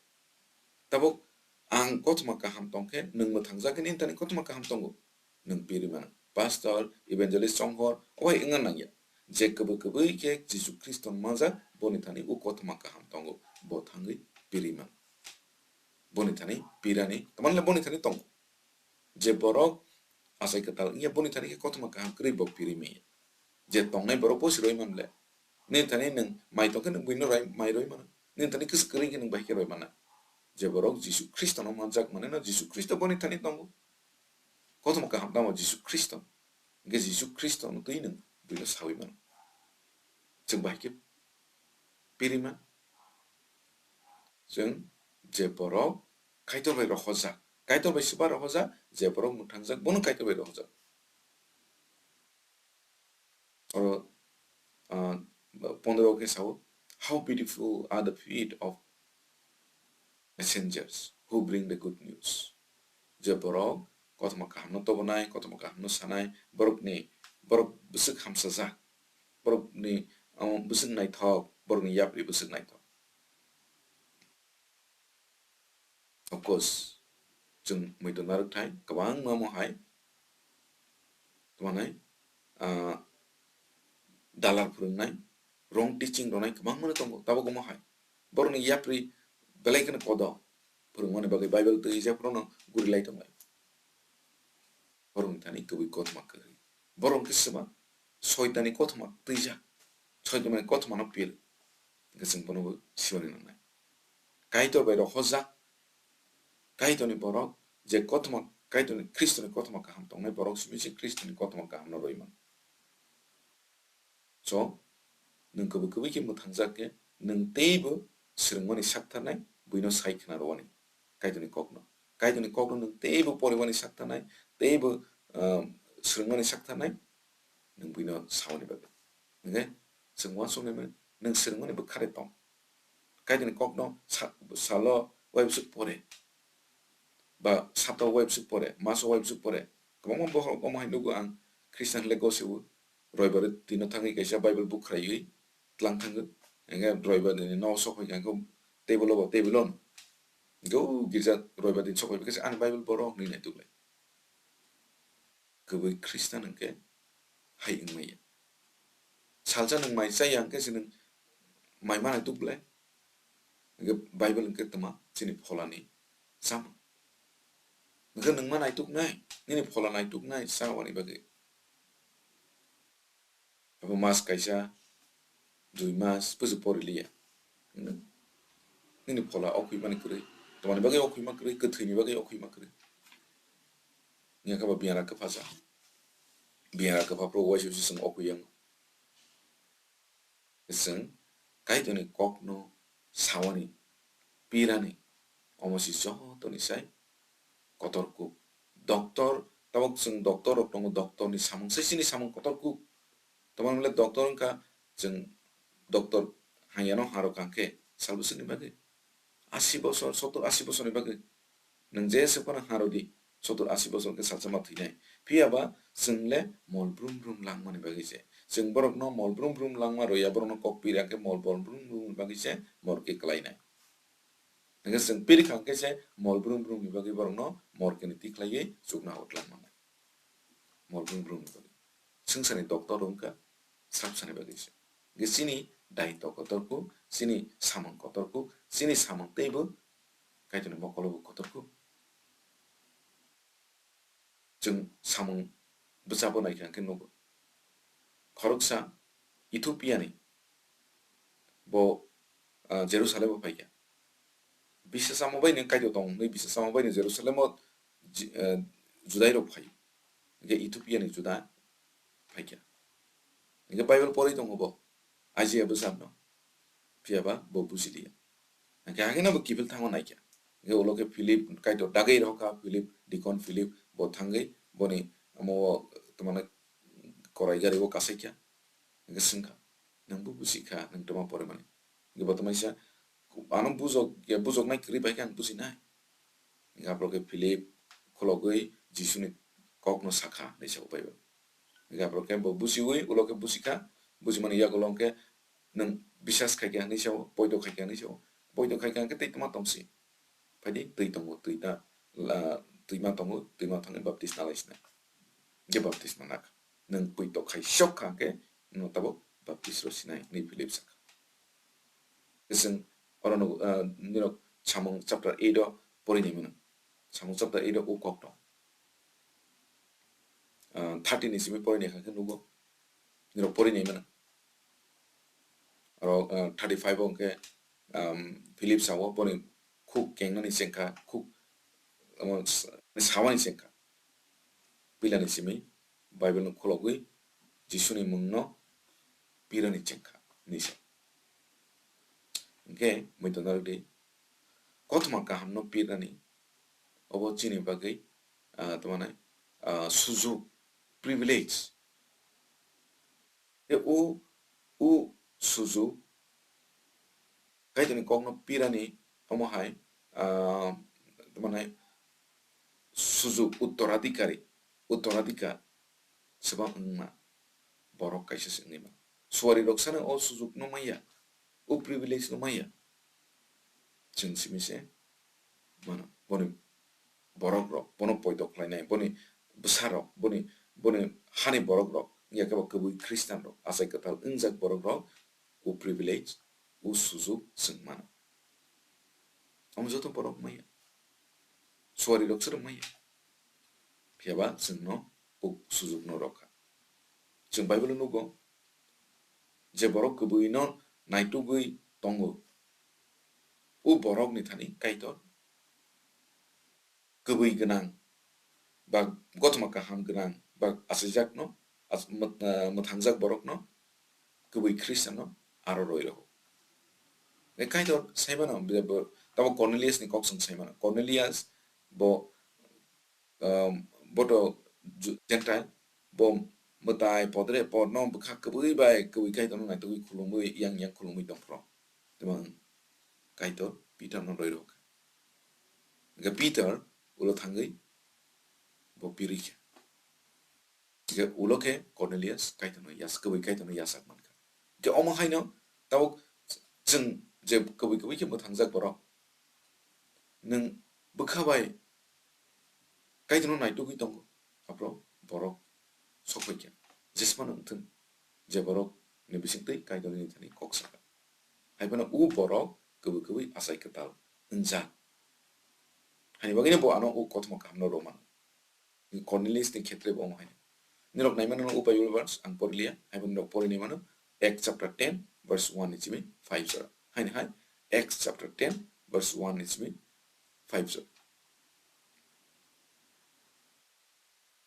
Tabuk ang kothoma kaham tong khe, nwng mwthangjak khe nini thani kothoma kaham tongo. Nwng piri mano. Pastor, evangelist, chonghor, obai wngna nangya. Je kwbwi kwbwi khe Jisu Khristo manjak, boni thani o kothoma kaham tongo. Bo thangwi piri mano. Boni thani pirani, tamani le boni thani tongo. Je borok achai kwtal wngya, boni thani khe kothoma kaham kwrwi bo piri manya. Je tongnai borok bo se rwi man le. Nini thani nwng mai tong khe nwng buino rai-, mai rwi mano. Nini thani kwswk kwrwi khe nwng bai khe rwi mano. Je borok Jisu Khristono manjak manwi no Jisu Khristo boni thani tongo. Kothoma kaham tamo Jisu Khristo. Hwnkhe Jisu Khristono twi nwng buino sawi mano. Chwng bai khe piri man. Chwng je borok Kaitor bai rohorjak, Kaitor bai swba rohorjak, je borok mwthangjak, bono Kaitor bai rohorjak. Oro, ah, pondro khe sao, "How beautiful are the feet of messengers who bring the good news." Je borok kothoma kahamno tobonai, kothoma kahamno sanai, borokni, borok bwswk hamsajak, borokni, ah, bwswk naithok, borokni yapri bwswk naithok. Of course, chwng muitu narwk thai kwbangma omo hai, tamo hai, ah, dalar phwrwngnai, wrong teaching rwnai kwbangma no tongo, tabuk omo hai. Borokni yapri belai kheno kodo, phwrwngmani bagwi Bible twi hijak phano guri lai tonglai. Borokni thani kwbwi kothoma kwrwi. Borok khe swma Soitanni kothoma twijak. Soitanni kothomano pil. Hwnkhe chwng bono bo sibani nangnai. Kaitor bai rohorjak. Kaitorni borok je kothoma, Kaitorni, Khristoni kothoma kaham tongnai borok simi se Khristoni kothoma kahamno rwi mano. So, nwng kwbwi kwbwi khe mwthangjak khe, nwng teibo swrwngmani saktharnai, buino sai khna rwani Kaitorni kokno. Kaitorni kokno nwng teibo poriwani saktharnai, teibo, ah, swrwngmani saktharnai, nwng buino sauni bagwi. Hwnkhe chwng uansuknai mano, nwng swrwngmani bwkha de tong. Kaitorni kokno sa-, salo uaibwswk pore. ba sapta o waibswk pore, mas o waibswk pore, kwbangma bohrok omo hai nugo ang Christian le gosiwo, roibare tino thangwi kaisa Bible book khraiwi tlang thango, hwnkhe roibare ni nogo sok phaikha hwnkhe table o bo table o, hwnkhe o girja roibare din sok phai kaisa ani Bible borok hinwi naituk lai. Kwbwi Christian hwnkhe hai wngmaya. Salsa nwng mai chaya hwnkhe se nwng mai manai tuk le. Hwnkhe Bible hwnkhe tma chini pholani chamung. Hwnkhe nwng ma naituk nai, nini phola naituk nai, sa wani bagwi. Abo mas kaisa, dui mas, busu pori liya. Nini phola okhwi mani kwrwi. Tamani bagwi okhwi ma kwrwi, kwthwini bagwi okhwi ma kwrwi. Nya khe bo biyara kwpha sa. Biyara kwpha phuru waisa waisa chwng okhwi yang. Chwng Kaitorni kokno sawani, pirani, omo se jotoni sai kotor kuk. Doctor, tabuk chwng doctor rok tongo, doctor ni samung se chini samung kotor kuk. Tamani le doctor wngkha chwng doctor hamyano harok kha khe sal bwswkni bagwi. Asi bosor, sottor asi bosorni bagwi. Nwng je se phano harodi, sottor asi bosor khe salsa ma thwinai. Phiya ba chwng le mol brum brum langmani bagwi se. Chwng borokno mol brum brum langma rwya, borokno kok pira khe mol brum brum ni bagwi se mor khe klainai. Hwnkhe chwng piri kha khe se mol brum brum ni bagwi borokno mor khe ni tikhlaiwi chukna hor langmanai. Mol brum brum ni bagwi. Swngcharni doctor wngkha swrapsani bagwi se. Hwnkhe chini daitw kotor kuk, chini samung kotor kuk, chini samung teibo Kaitorni mokolo bo kotor kuk. Chwng samung bwchabo naikha hwnkhe nugo. Khoroksa Ethiopia ni bo, ah, Jerusalem o phaikha. Bisa samo bai ni Kaitor tong hwnwi bisa samo bai ni Jerusalem o Ji-, eh, Judai rok phai. Hwnkhe Ethiopia ni Juda phaikha. Hwnkhe Bible porwi tongo bo. Isaiah bwsakno. Phiya ba bo buji liya. Hwnkhe hakhe no bo kiphil thango naikha. Hwnkhe ulo khe Philip Kaitor dagwi rohor kha, Philip, deacon Philip bo thangwi boni omo o tongmani korai gari o kasai kha. Hwnkhe swngkha, "Nwng bo buji kha, nwng twma pore mani?" Hwnkhe bo tongmani sa, "Ano bujok, ya bujoknai kwrwi bai khe ang bujinai." Hwnkhe aphuru khe Philip khulogwi Jisuni kokno sakha hinwi sa o Bible. Hwnkhe aphuru khe bo bujiwi ulo khe buji kha, bujimani yagulo hwnkhe nwng bisas khai kha hinwi sa o, poito khai kha hinwi sa o, poito khai kha hwnkhe tei twma tongsi. Phaidi twi tongo, twi ta, la, twima tongo, twima thangwi baptisma lai sinai. Je baptisma nak. Nwng poito khai sok kha khe, nwng tabuk baptisma rw sinai, hinwi Philip sakha. Chwng oro no, ah, nirok Samung chapter eight o pori nai mano. Samung chapter eight o o kok tong. Ah, thirty ni simi pori nai kha khe nugo. Nirok pori nai mano. Oro, ah, thirty five o hwnkhe, um, Philip sao boni khuk kengnani chengkha, khuk, um, s-, sawani chengkha. Pilani simi Bible no khulogwi Jisuni mungno pirani chengkha, hinwi sa. Hwnkhe, muitu narwkdi, kothoma kahamno pirani, obo chini bagwi, ah, tamo nai, ah, sujuk, privilege. Tei o, o sujuk, Kaitorni kokno pirani, omo hai, ah, tamo nai, sujuk, uttoradhikari, uttoradhikar, swbang wngma borok kaisa se wngwi mano. Suari rok sano o sujuk no manya, o privilege no manya. Chwng simi se mano, boni borok rok, bono poito khlainai, boni bwsa rok, boni, boni hani borok rok, wngya khe bo kwbwi Christian rok, achai kwtal wngjak borok rok, o privilege, o sujuk chwng mano. Omo joto borok manya. Suari rok se rw manya. Phiya ba chwngno o sujuk no rw kha. Chwng Bible o nugo, je borok kwbwi no naitugwi tongo, o borok ni thani Kaitor kwbwi gwnang, ba kothoma kaham gwnang, ba achaijak no, as-, mwt-, ah, mwthangjak borok no, kwbwi Christian no aro roi rogo. Kaitor sai mano, bo, tamo Cornelius ni kok chwng sai mano. Cornelius bo, um, bo to Ju-, Gentile, bo mwtai podre, podno bwkha kwbwi bai kwbwi Kaitor no naitugwi khulumwi, yang yang khulumwi tongphro. Tamo Kaitor Peter no roi rok. Hwnkhe Peter ulo thangwi bo pirwi kha. Hingke ulo khe Cornelius Kaitorno yas-, kwbwi Kaitorno yasak mankha. Hingke omo haino tabuk chwng je kwbwi kwbwi khe mwthangjak borok, nwng bwkha bai Kaitorno naitugwi tongo, aphuru borok sokphaikha. Jesmano wngthung, je borok ni bisingtwi Kaitorni thani kok sakha. Hai phano o borok kwbwi kwbwi achai kwtal wngjak. Hani bagwino bo ano o kothoma kahamno rw mano. Cornelius ni khetre bo omo hai. Nirok naimano o Bible verse ang poriliya, hai phano nirok porinai mano Acts chapter ten verse one ni simi five jora. Haini hai Acts chapter ten verse one ni simi five jora.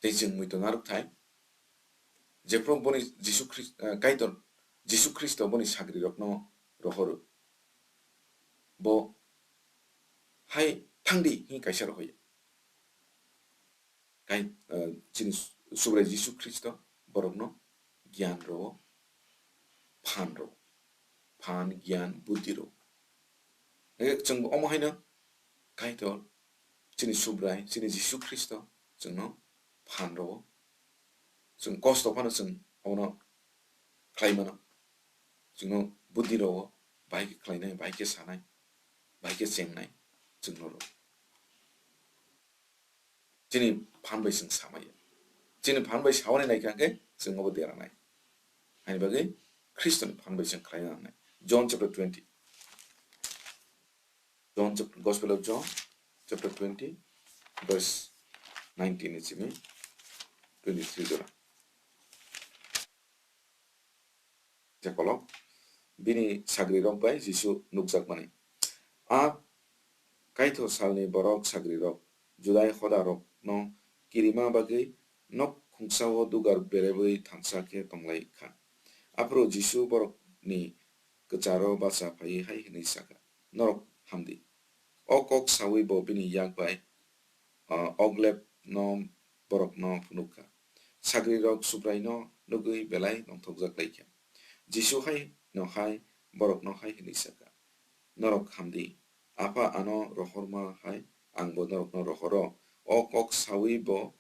Tei chwng muitu narwk thai, jephru boni Jisu Khris-, eh, Kaitor Jisu Khristo boni sagrirokno rohoro. Bo hai thangdi hwnwi kaisa rohoya. Kai, eh, chini Subrai Jisu Khristo borokno giyan rwo, phan rwo, phan, giyan, buddhi rwo. Eh, chwng omo haino Kaitor chini Subrai, chini Jisu Khristo chwngno phan rwo. Chwng kosto phano chwng obono khlai mano. Chwngno buddhi rwo, bahai khe khlainai, bahai khe sanai, bahai khe chengnai, chwngno rwo. Chini phan bai chwng samaya. Chini phan bai sawani naikha khe chwng obo deranai. Haini bagwi Khristoni phan bai chwng khlaina nangnai. John chapter twenty. John chapter, Gospel of John chapter twenty, verse nineteen ni simi twenty-three jora. Jekolok bini sagrirok bai Jisu nukjakmani. A Kaitor salni borok sagrirok, Judai hodarokno kirima bagwi nok khungsao dugar berebwi thansa khe tonglai kha. Aphuru Jisu borokni kwcharo bacha phaiwi hai hwnwi sa kha, "Norok hamdi." O kok saui bo bini yak bai, ah, oglep no borokno phunuk kha. Sagrirok Subraino nugwi belai nongthokjak lai kha. Jisu hai no hai borokno hai hwnwi sa kha, "Norok hamdi, Apha ano rohorma hai angbo norokno rohoro." O kok saui bo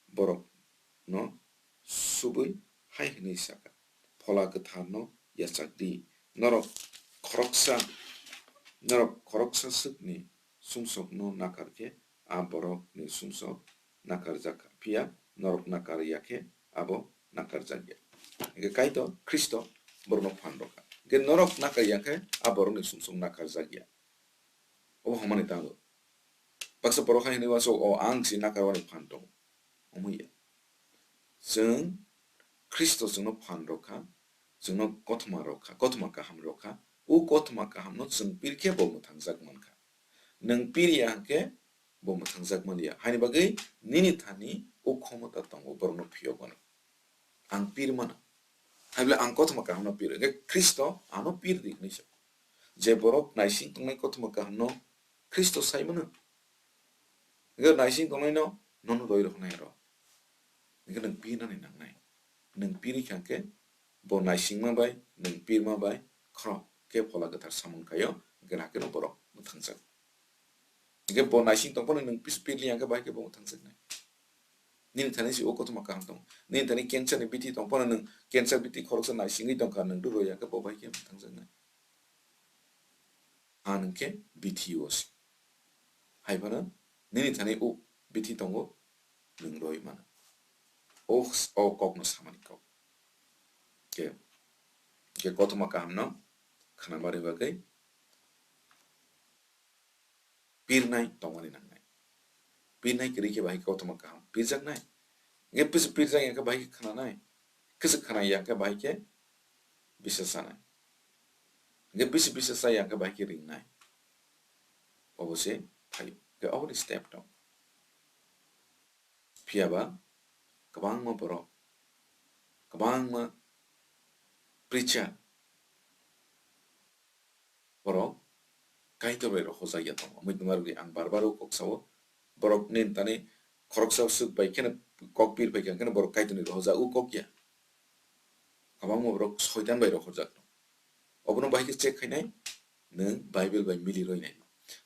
borokno subui hai hwnwi sa kha, "Phola Kwtharno yachak di. Norok khoroksa, norok khoroksa swkni sumsokno nakar khe a borokni sumsok nakarjak kha, phiya norok nakar ya khe abo nakarjak ya." Hingke Kaitor Khristo borokno phan rw kha. Hingke norok nakar ya khe a borokni sumsok nakarjak ya. Obo hamani tango. Baksa borok hai hwnwi uansuk, "O ang se nakarwani phan tongo." Omo ya. Chwng Khristo chwngno phan rw kha, chwngno kothoma rw kha, kothoma kaham rw kha. O kothoma kahamno chwng pir khe bo mwthangjak man kha. Nwng pir ya hwnkhe bo mwthangjak man ya. Haini bagwi nini thani o khomota tongo borokno phiyokmani. Ang pir mano. Hai bole ang kothoma kahamno pir. Hwnkhe Khristo ano pir di hwnwi sa. Je borok naising tongnai kothoma kahamno Khristo sai mano. Hwnkhe naising tongnaino nono roi roknai aro. Hwnkhe nwng pirnani nangnai. Nwng piri kha khe bo naisingma bai, nwng pirma bai, khorok khe Phola Kwthar samung khaio, hwnkhe hakhe no borok mwthangjago. Hwnkhe bo naising tongphano nwng pis pirli hwnkhe bahai khe bo mwthangjaknai. Nini thani se o kothoma kaham tongo. Nini thani cancer ni bithi tongphano nwng cancer bithi khoroksa naisingwi tongkha, nwng rwrwi hwnkhe bo bahai khe mwthangjaknai. Phan hwnkhe bithi o se. Hai phano nini thani o bithi tongo, nwng roi mano. O, o kokno samani kok. Khe, khe kothoma kahamno khwnamarwi bagwi pirnai tongmani nangnai. Pirnai kwrwi khe bahai khe kothoma kaham pirjaknai. Hwnkhe pis-, pirjak ya khe bahai khe khwnanai. Kisa khwna ya khe bahai khe bisa chanai. Hwnkhe bisi bisa cha ya khe bahai khe ringnai. Obo se phaio. Hwnkhe oboni step tong. Phiya ba kwbangma borok, kwbangma preacher borok Kaitor bai rohorjak ya tongo. Mui tongma rwgwi ang bar bar o kok sao, borok ni tani khoroksa swk bai kheno kok pir pai kha, kheno borok Kaitor ni rohorjak, o kok ya. Kwbangma borok soitan bai rohorjak tongo. Obono bahai khe check khainai, nwng Bible bai mili roi nai.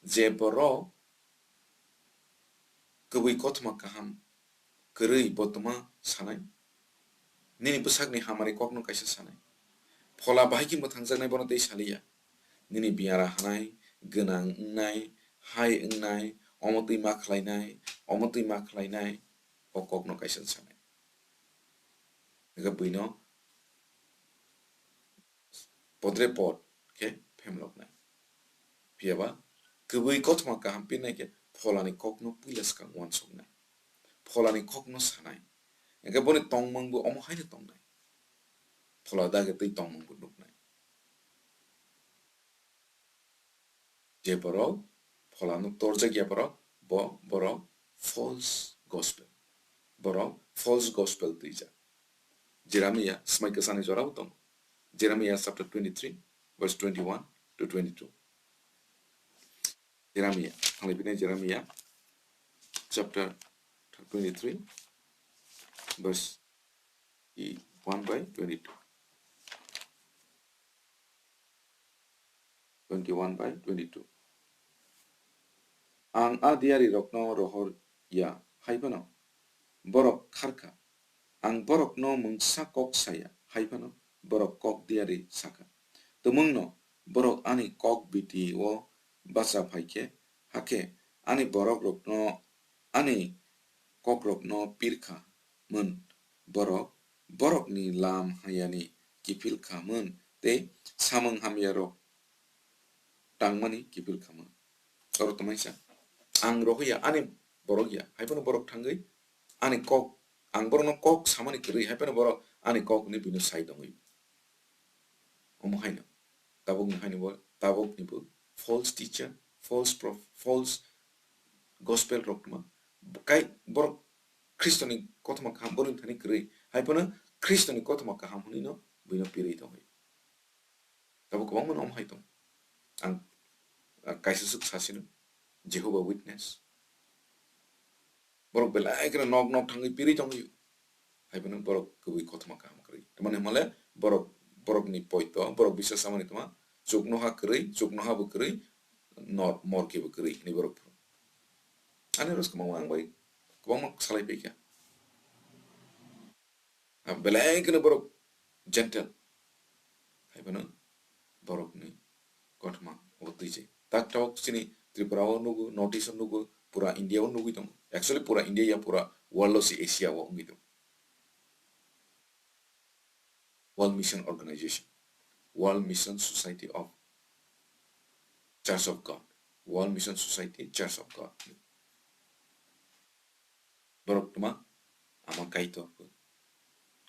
Je borok Kubui kothoma kaham kwrwi bo tma sanai? Nini bwsakni hamari kokno kaisa sanai. Phola bahai khe mwthangjaknai bono tei saliya. Nini biyara hanai, gwnang wngnai, hai wngnai, omo twi ma khlainai, omo twi ma khlainai, o kokno kaisa sanai. Hwnkhe buino podre pod khe phemloknai. Phiyaba kubui kothoma kaham pirnai khe pholani kokno puila swkang uansuknai. Pholani kokno sanai. Hwnkhe boni tongmung bo omo haino tongnai. Phola dagi twi tongmung bo nuknai. Je borok pholano torjak ya borok, bo borok false gospel. Borok false gospel twijak. Jeremiah swmai kwchani jorao tongo. Jeremiah chapter twenty-three, verse twenty-one to twenty-two. Jeremiah, thanglaiphinai Jeremiah chapter twenty-three, verse one by twenty-two. Twenty-one by twenty-two. Ang a diyarirokno rohor ya, hai phano borok kharkha. Ang borokno mungsa kok saya, hai phano borok kok diyari sakha. Tumungno borok ani kok biti o bacha phai khe, hakhe ani borokrokno, ani kokrokno pirkha mun borok, borokni lam hayani kiphil kha mun tei samung hamyarok tangmani kiphil kha mun. Oro tongmani sa, ang rohor ya, ani borok ya, hai phano borok thangwi ani kok, ang borokno kok samani kwrwi, hai phano borok ani kok hinwi bino sai tongwi. Omo haino tabukni haino bo, tabukni bo false teacher, false prof-, false gospel rok tongma. Kai borok Khristoni kothoma kaham borokni thani kwrwi, hai phano Khristoni kothoma kaham hwnwi no buino pirwi tongwi. Tabuk kwbangma no omo hai tong. Ang, ang kaisa swk sasino, Jehovah Witness. Borok belai kheno nok nok thangwi pirwi tongwi. Hai phano borok kubui kothoma kaham kwrwi. Tamani hwnmale borok, borokni poito, borok biswas samani tongma, chuknoha kwrwi, chuknoha bo kwrwi, nor-, morke bo kwrwi hinwi borok phuru. Ani ros kwbangma ang bai kwbangma salai paikha. Ah, belai kheno borok gentle. Hai phano borokni kothoma obo twijai. Tak tabuk chini Tripura o nugo, North East o nugo, pura India o nugwi tongo. Actually, pura India ya, pura world o se Asia o wngwi tongo. World Mission Organization, World Mission Society of Church of God, World Mission Society, Church of God. Borok tma ama Kaitor.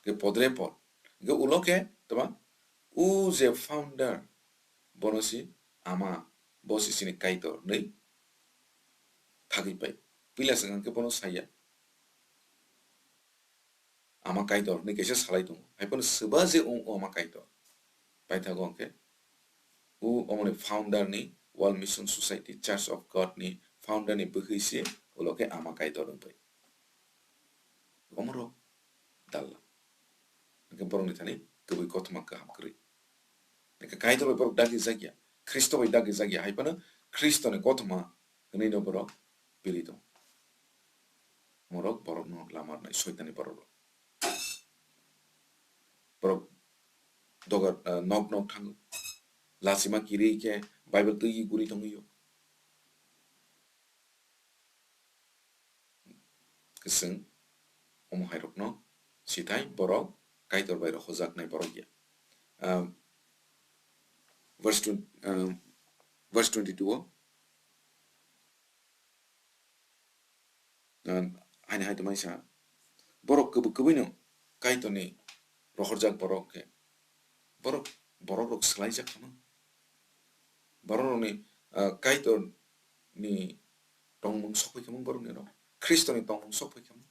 Ke podre pod. Ke ulo ke tma u je founder bono si ama, bo si sini Kaitor nei thagwi pai. Pila swkang ke bono saya. Ama Kaitor hinwi kaisa salai tongo. Hai phano swba je wng o Ama Kaitor. Paithago hwnkhe o omoni founder ni World Mission Society Church of God ni founder ni bwkhwi se ulo khe Ama Kaitor wng pai. Omorok dalla. Hwnkhe borokni thani kubui kothoma kaham kwrwi. Hwnkhe Kaitor bai borok dagi jakya, Khristo bai dagi jakya, hai phano Khristo ni kothoma hwnwi no borok pili tongo. Borok, borokno lama rwnai, soitani borok rok. Borok dogar, ah, nok nok thango. Lachima kiri khe Bible twi guri tongwi o. Kwchwng omo hai rokno sithai borok Kaitor bai rohojaknai borok ya. Ah, verse twenty, ah, verse twenty-two o, ah, haini hai tongmani sa, borok kubui kubui no Kaitorni rohorjak borok khe, borok, borok rok swlaijak kha man. Borok rokni, ah, Kaitorni tongmung sok phai kha man borokni rok, Khristoni tongmung sok phai kha man.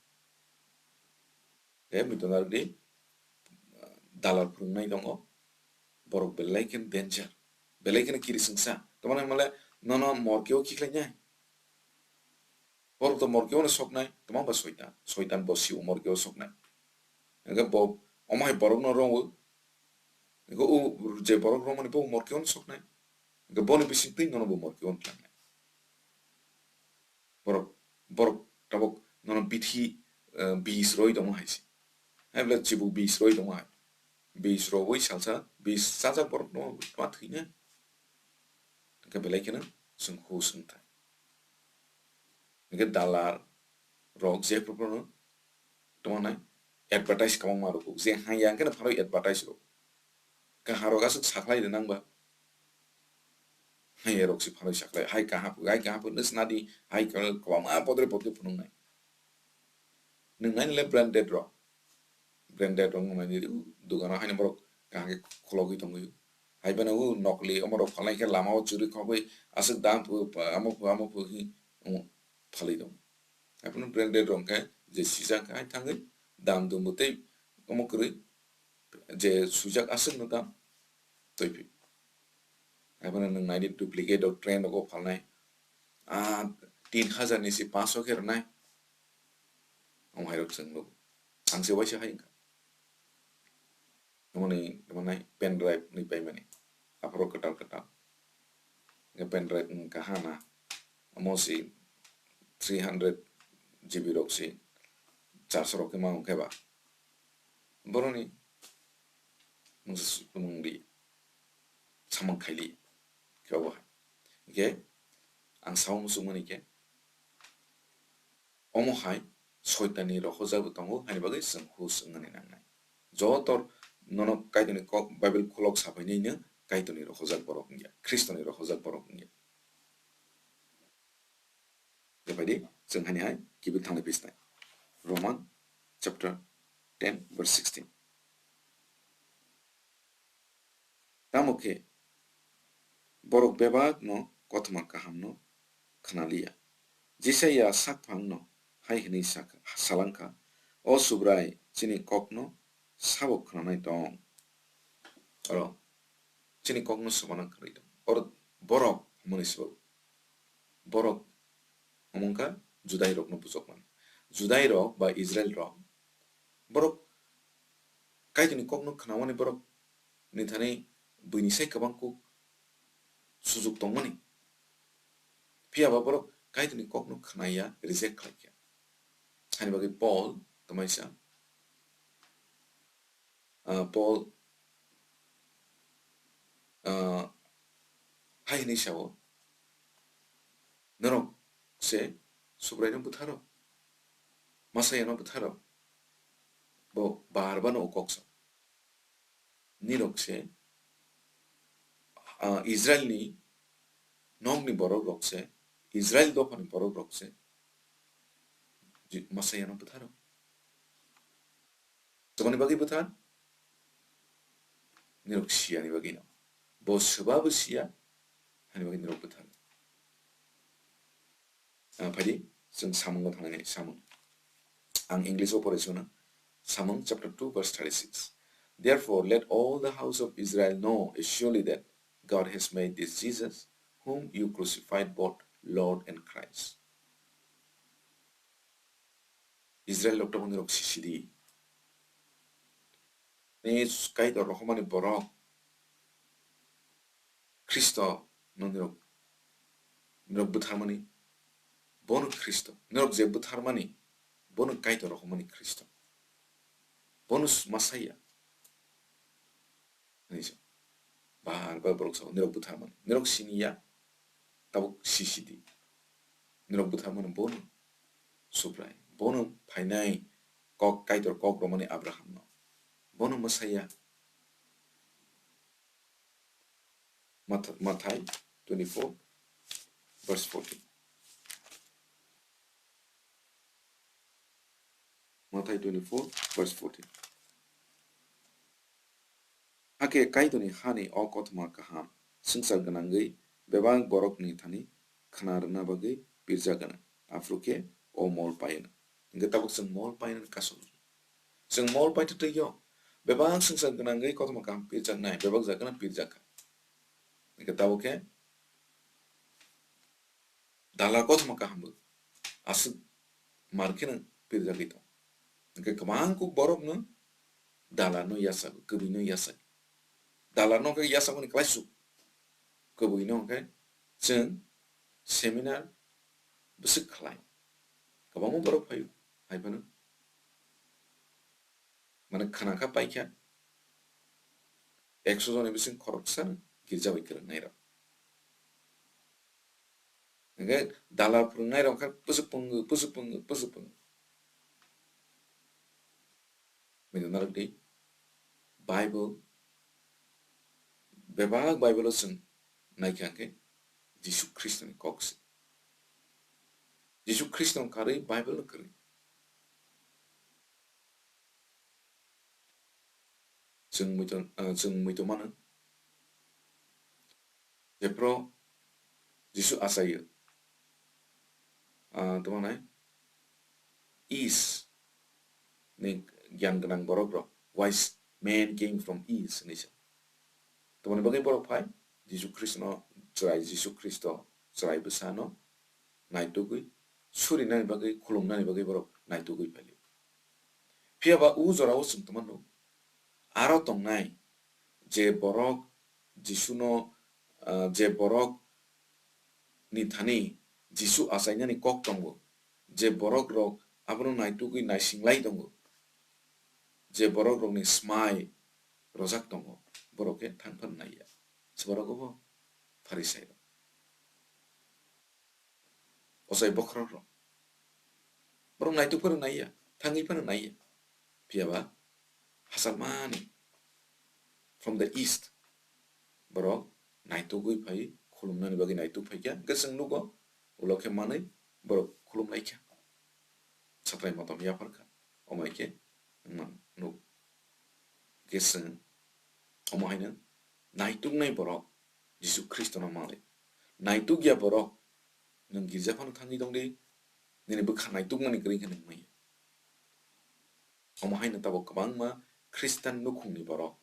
Tei missionary di, ah, dalal phwrwngnai tongo. Borok belai khe danger. Belai kheno kiri swngsa. Tamani hwnmale nono morkeo khiklainai. Borok to morkeo no soknai. Tamo ba soitan. Soitan bo si o morkeo soknai. Hwnkhe bo omo hai borokno romwi. Hwnkhe o je borok romani bo morkeo no soknai. Hwnkhe boni bising twi nono bo morkeo no tlangnai. Borok, borok tabuk bithi, eh, bis roi tongma hai se. Hai bole chibuk bis roi tongma hai. Bis roi salsa, bis chajak borok no ma thwina. Hingke belai kheno chwng hus wng thai. Hingke dalar rok je phuru phuru tongma nai advertise kwbangma rwkuk. Je hangya hingke no phalwi advertise rok. Kaha rok aswk sakhlai de nang ba. Hangya rok se phalwi sakhlai. Hai kaha phuru, hai kaha phuru nw swnadi, hai kwbangma podre podre phunuk nai. Nwng nainile branded rok. Branded rok nwng nainile, u, dogano haino borok kaham khe khulogwi tongwi. Hai phano u nokli omo rok phalnai khe lama o churi khogwi aswk dam phu, amo phu, amo phu hi omo phalwi tongo. Hai phano branded rok khe je sijak khe hai thangwi dam dumbo tei omo kwrwi je swijak aswkno dam twi phi. Hai phano nwng naidi duplicate rok trend rogo phalnai. Ah, tin hajar ni si panch khe rwnai. Omo hai rok chwng nugo. Ang se waisa hai wngkha. Omo ni, omo nai pen drive ni paimani. Aphuru kwtal kwtal. Pen drive wngkha hana. Omo si three hundred G B rok si charso rok khe ma wngkhe ba. Boroni mungsa sukung di samung khaili khe obo hai. Hingkhe ang sao muchungmani khe omo hai soitanni rohorjak bo tongo, haini bagwi chwng hus wngmani nangnai. Joto nono Kaitorni kok Bible khulok sabainai no Kaitorni rohorjak borok wngya, Khristoni rohorjak borok wngya. Bebaidi chwng hani hai kibil thanglai phisnai. Roman chapter ten verse sixteen. Tamo khe borok bebak no kothoma kaham no khnaliya. Jisaiya sakphang no hai hwnwi sak-, salangkha, "O Subrai, chini kok no sabo khnanai tong." Oro chini kok no swmana kwrwi tong. Oro borok hwnmani swbak. Borok hwnmung kha Judai rokno bujokmani. Judai rok ba Israel rok, borok Kaitorni kokno khnamani borok ni thani buini sai kwbang kuk sujuk tongmani. Phiya ba borok Kaitorni kokno khnaya, reject khlai kha. Hani bagwi Paul tamaisa ah, Paul, ah, hai hwnwi sao, "Norok se Subraino bwtharo, Masayano bwtharo." Bo bar bano o kok sa. Nirok se, ah, Israelni nokni borok rok se, Israel dophani borok rok se, Ji-, Masayano bwtharo. Chwmani bagwi bwthar? Nirok siyani bagwino. Bo swbabo siya, hani bagwi nirok bwthar. Ah, phaidi, chwng samungo thangnai, samung. Ang English o pore suna. Samung chapter two verse thirty-six. "Therefore, let all the house of Israel know assuredly that God has made this Jesus, whom you crucified, both Lord and Christ." Israel rok tongmani rok sisidi. Ni Kaitor rohormani borok Khristo no nirok, nirok bwtharmani, bono Khristo. Nirok je bwtharmani, bono Kaitor rohormani Khristo. Bono Masaya. Hinwi sa. Bar bar borok sao, nirok bwtharmani. Nirok siniya, tabuk sisidi. Nirok bwtharmani bono Subrai. Bono phainai kok, Kaitor kok romani Abraham no. Bono Masaya. Matha-, Mathai twenty-four, verse fourteen. Mathai twenty-four, verse fourteen. Hakhe Kaitorni hani o kothoma kaham swngchar gwnangwi bebak borokni thani khna rwna bagwi pirjak gwnang, aphuru khe o mol paino. Hingkhe tabuk chwng mol painani kasu. Chwng mol paitwtwio, bebak swngchar gwnangwi kothoma kaham pirjaknai, bebak jaga no pirjak kha. Hingkhe tabuk khe dala kothoma kaham bo aswk mar kheno pirjagwi tongo. Hingkhe kwbang kuk borok no dala no yachago, kwbwi no yachago. Dala no khe yachakmani klaisuk, kwbwi no khe chwng seminar bwswk khlai. Kwbangma borok phaio. Hai phano, mane khna kha paikha, ekso joni bising khoroksa no girja bai kwrwngnairok. Hingke dala phwrwngnairok khe pusu pungu, pusu pungu, pusu pungu. Bini narwk di, Bible, bebak Bible-o chwng naikha hwnkhe Jisu Khristoni kok se. Jisu Khristo karwi Bible no kwrwi. Chwng muitu, ah, chwng muitu mano. Jephru Jisu achaio, ah, tamo nai, East ni giyan gwnang borok rok, wise men came from East hinwi sa. Tamoni bagwi borok phai Jisu Khristo no chwrai, Jisu Khristo chwrai bwsa no naitugwi surinani bagwi, khulumnani bagwi borok naitugwi phaio. Phiya ba o jorao chwng tongmano, aro tongnai je borok Jisuno, ah, je borok ni thani Jisu achainani kok tongo, je borok rok abono naitugwi naisinglai tongo, je borok rokni smai rojak tongo, borok khe thang phano naiya. Borok obo Pharisai rok. Ochai bokhorok rok. Borok naituk phano naiya, thangwi phano naiya. Phiya ba hachal mani from the east borok naitugwi phai, khulumnani bagwi naituk phaikha. Hwnkhe chwng nugo, ulo khe manwi borok khulum laikha. Satrai motom yaphar kha, omo hai khe wngmano nuk. Hwnkhe chwng omo haino naituknai borok Jisu Khristono manwi. Naitukya borok nwng girja phano thangwi tongdi, nini bwkha naitukmani kwrwi khe nwng manya. Omo haino tabuk kwbangma Khristan nukhungni borok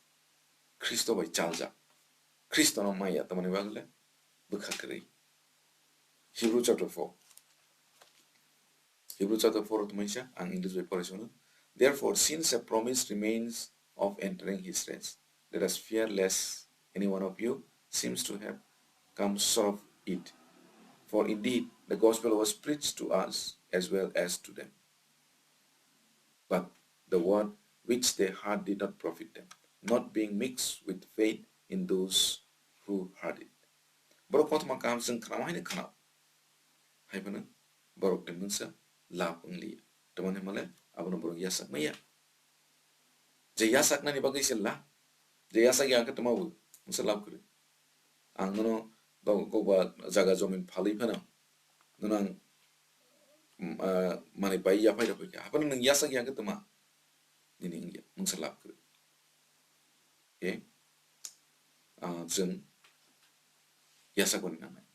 Khristo bai chaljak, Khristono manya, tamoni bagwi le bwkha kwrwi. Hebrew chapter four. Hebrew chapter four tongmani sa, ang English bai poroi sunu. Therefore, since a promise remains of entering his rest, let us fear lest any one of you seems to have come short of it. For indeed, the gospel was preached to us as well as to them. But the word which they heard did not profit them, not being mixed with faith in those who heard it. Borok kothoma kaham chwng khnama haino khna. Hai phano borok ni mungsa lab wng liya. Tamoni hwnmale abono borok yasak maya. Je yasaknani bagwi se lab. Je yasak ya khe tamo bo mungsa lab kwrwi. Ang nono ba kokba jaga jomin phalwi phano nono ang, mm, ah, manwi pai yaphai rok kha. Haphano nwng yasak ya khe tama. Nini wngya mungsa lab kwrwi. Khe, ah, chwng yasakmani nangnai.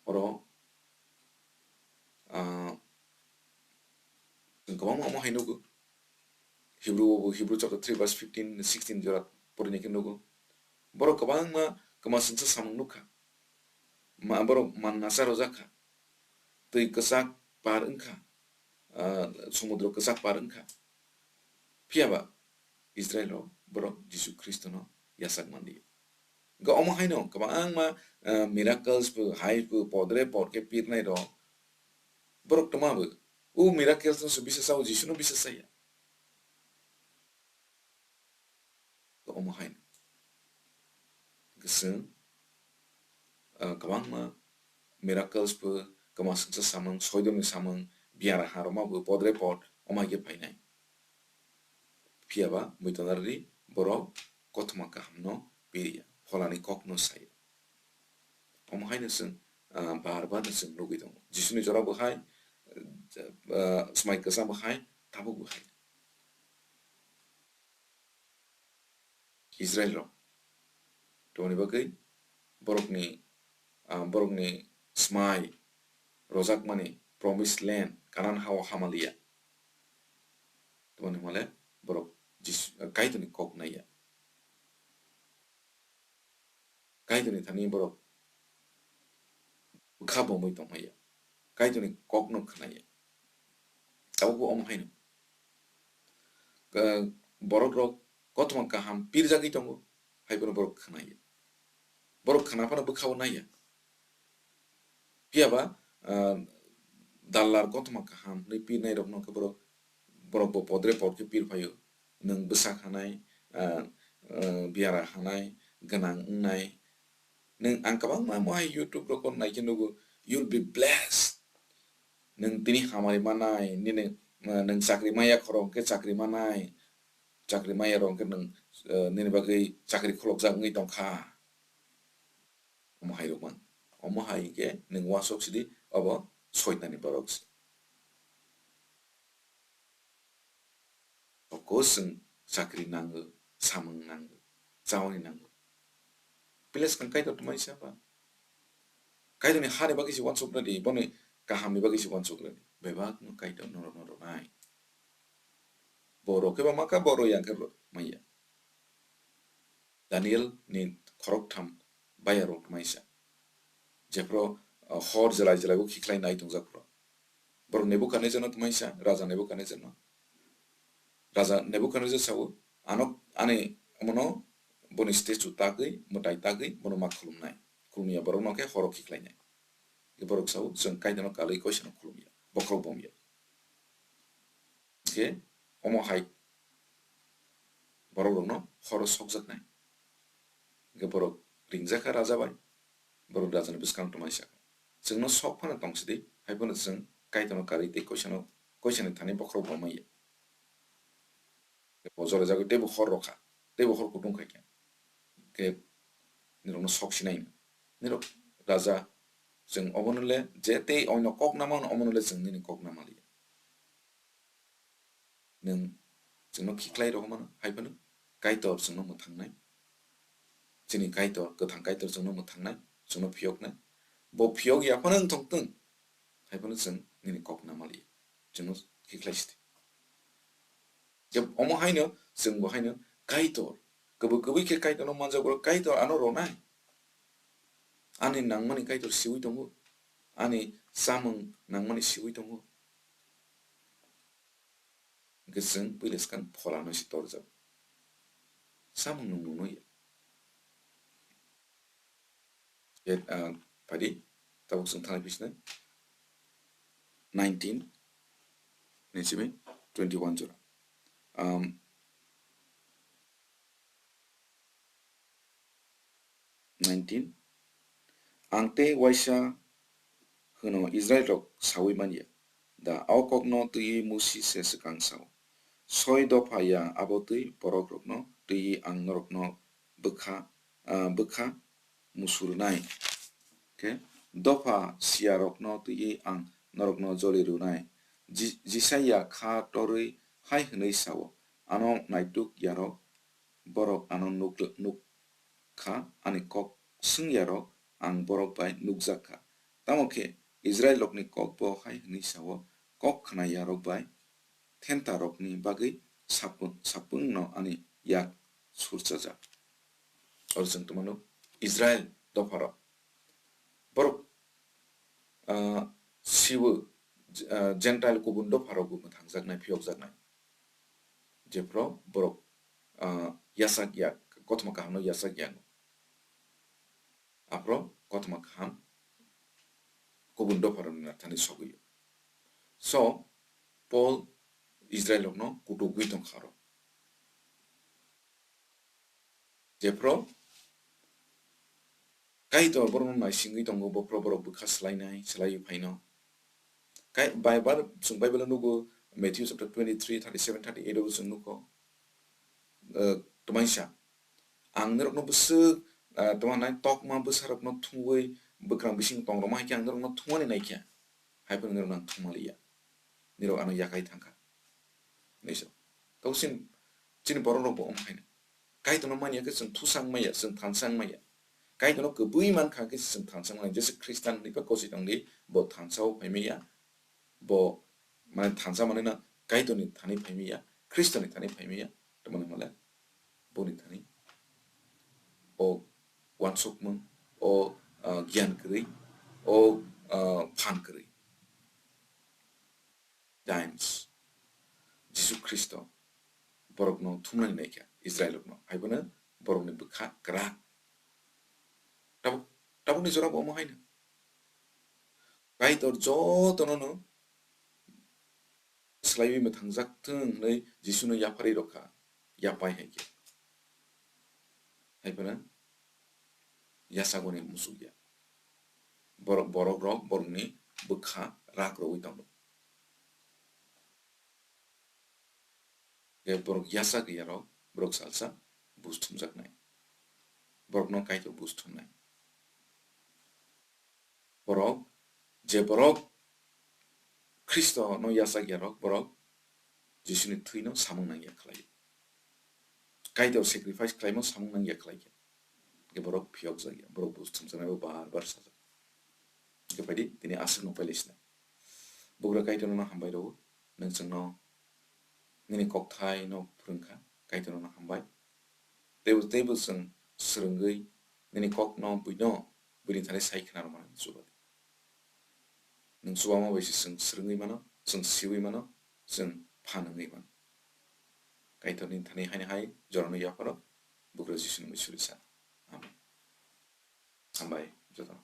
Oro, ah, chwng kwbangma omo hai nugo. Hebrew bo, Hebrew chapter three verse fifteen, sixteen jora porinai khe nugo. Borok kwbangma kwma swngsa samung nukha. Ma, borok manna cha rwjak kha. Twi kwchak par wngkha. Ah, somudro kwchak par wngkha. Phiya ba Israel rok borok Jisu Khristono yachak manliya. Hwnkhe omo haino kwbangma, ah, miracles bo, hai bo, podre pod khe pirnai rok borok tongma bo. O miracles no se bisa cha, o Jisu no bisa chaya. Omo hai. Hwnkhe chwng, ah, kwbangma miracles bo, kwma swngsa samung, soidoni samung, biyara haroma bo, podre pod, omo hai khe phainai. Phiya ba muitonarni borok kothoma kahamno piriya, pholani kokno saya. Omo haino chwng, ah, bar bar no chwng nugwi tongo. Jisuni jora bo hai, ah, swmai kwchang bo hai, tabuk bo hai. Israel rok. Tongni bagwi borokni, ah, borokni swmai rojakmani promised land, Kanan hao hamaliya. Tongni hwnmale borok Jisu, Kaitorni kok naiya. Kaitorni thani borok bwkha bomwi tongmaya. Kaitorni kokno khnaya. Tabukbo omo haino. Ka-, borok rok kothoma kaham pirjagwi tongo, hai phano borok khnaya. Borok khna phano bwkhao naiya. Phiya ba, ah, Dallar kothoma kaham hwnwi pirnai rokno khe borok, borok bo podre pod khe pir phaio. Nwng bwsak hanai, ah, ah, biyara hanai, gwnang wngnai. Nwng ang kwbangma mohai YouTube rok naikhe nugo, "You'll be blessed." Nwng tini hamari manai, nini, ah, nwng chakri maya khorok khe chakri manai, chakri maya rok khe nwng, ah, nini bagwi chakri khulokjak wngwi tongkha. Omo hai rok man. Omo hai khe nwng uansuk sidi, obo soitanni borok se. Oko chwng chakri nango, samung nango, chawani nango. Pila swkang Kaitor tongmani saba. Kaitorni hani bagwi se uansuk rwdi, boni kahamni bagwi se uansuk rwdi. Bebakno Kaitor norok no rwnai. Bo rw khe ba ma kha, bo rw yang khe rw maya. Daniel ni khoroktham bayarok tongmani sa. Jephuru, uh, hor jelai jelai o khiklai nai tongjak phuru. Borok Nebukadnezar no tongmani sa, Raja Nebukadnezar no. Raja Nebukadnezar sao, "Ano, ani omono boni statue tagwi, mwtai tagwi, bono ma khulumnai. Khulumya borok no khe horo khiklai nai." Borok sao, "Chwng Kaitorno kalwi koisa no khulumya, bokhorok bomya." Khe omo hai borok rokno horo sokjaknai. Hingke borok ringjakha raja bai, borok rajani bwskango tongmani sakha, "Chwngno sok phano tong sidi, hai phano chwng Kaitorno karwi tei koisano, koisani thani bokhorok bo manya." Bo jora jagwi teibo hor rokha, teibo hor kutung khaikha. Hingke nirokno sok sinai, nirok raja, chwng obono le je tei oino kok nama hwno, omono le chwng nini kok nama liya. Nwng chwngno khiklai rohormano, hai phano Kaitor chwngno mwthangnai. Chini Kaitor, kwthang Kaitor chwngno mwthangnai, chwngno phiyoknai. Bo phiyok ya phano wng thong twng, hai phano chwng nini kok nama liya. Chwngno khiklai sidi. Je omo haino, chwngbo haino Kaitor, kwbwi kwbwi khe Kaitorno manjak, borok Kaitor ano ronai. Ani nangmani Kaitor siwi tongo, ani chamung nangmani siwi tongo. Hingke chwng puila swkang pholano se torjak. Samung nung nung ya. Yet, ah, phaidi, tabuk chwng thani phisnai. Nineteen, ni simi twenty-one jora. Um, nineteen. Ang tei uaisa hwno Israilrok saui man ya da, o kokno twiwi Musi se swkang sao. Soi dopha ya abo twi borokrokno twiwi ang norokno bwkha, ah, bwkha musurunai. Khe dopha siyarokno twiwi ang norokno joli rwnai. Ji-, Jisaiya kha torwi hai hwnwi sao, "Ano naituk yarok, borok ano nuk-, nuk kha, ani kok swng yarok ang borok bai nukjak kha." Tamo khe Israilrokni kokbo hai hwnwi sao, "Kok khna yarok bai thentarokni bagwi sapung, sapungno ani yak surchajak." Oro chwng tongmano Israel dopharok. Borok, ah, sibo, ah, Gentile kubun dopharokbo mwthangjaknai, phiyokjaknai. Jephuru borok, ah, yachak ya, kothoma kahamno yachak ya. Aphuru kothoma kaham kubun dopharokni nathani sogwi. So, Paul Israelrokno kutukgwi tongkha aro. Jephuru Kaitor borokno naisingwi tongo, bophuru borok bwkha swlainai, swlaiwi phaino. Kai-, Bai-, bar-, chwng Bible-o nugo, Matthew chapter twenty-three, thirty-seven, thirty-eight o chwng nugo. Eh, twmaisa, "Ang norokno bwswk, eh, twma nai tokma bwsarokno thumwi bwkrang bising tongrokma hai khe ang norokno thumani nai khe, hai phano norokno ang thumaliya. Nirok ano yakai thangkha." Hinwi sa. Tamo chini, chini borok rok bo omo haino. Kaitorno manya khe chwng thusang maya, chwng thansang maya. Kaitorno kwbwi mankha khe chwng thansang maya. Jesu Khristo ni pha kosi tongdi, bo thansa o phai maya. Bo, mane, thansa mane na Kaitorni thani phai maya, Khristoni thani phai maya. Tamoni hwnle boni thani o uansukmung, o, ah, giyan kwrwi, o, ah, phan kwrwi. Times, Jisu Khristo borokno thumnani naikha, Israel rokno, hai phano borokni bwkha kwrak. Tabuk, tabukni jora bo omo haino. Kaitor jotono no khlaiwi mwthangjak thung hwnwi Jisuno yapharwi rwkha, yapai hai khe. Hai phano yasagoni musuk ya. Borok, borok rok borokni bwkha rak rwui tongo. Khe borok yasagwi yarok borok salsa bus thumjaknai. Borokno Kaitor bus thumnai. Borok, je borok Khristono yachak yarok, borok Jisuni thwino samung nangya khlai. Kaitor sacrifice khlaimo samung nangya khlai khe. Khe borok phiyok jakya, borok bus thumjaknai bo bar bar sajak. Khe phaidi tini aswk no pailai sinai. Bugra Kaitor no hambai rwo, nwng chwngno nini kokthai no phwrwngkha, Kaitor no hambai. Teibo, teibo chwng swrwngwi nini kokno buino, buini thani sai khna rwmani chuba di. Nwng chubama bai se chwng swrwngwi mano, chwng siwi mano, chwng phan wngwi mano. Kaitorni thani haino hai jorano yapharo, bugra Jisuni mui suri sa. Amen. Hambai jotono.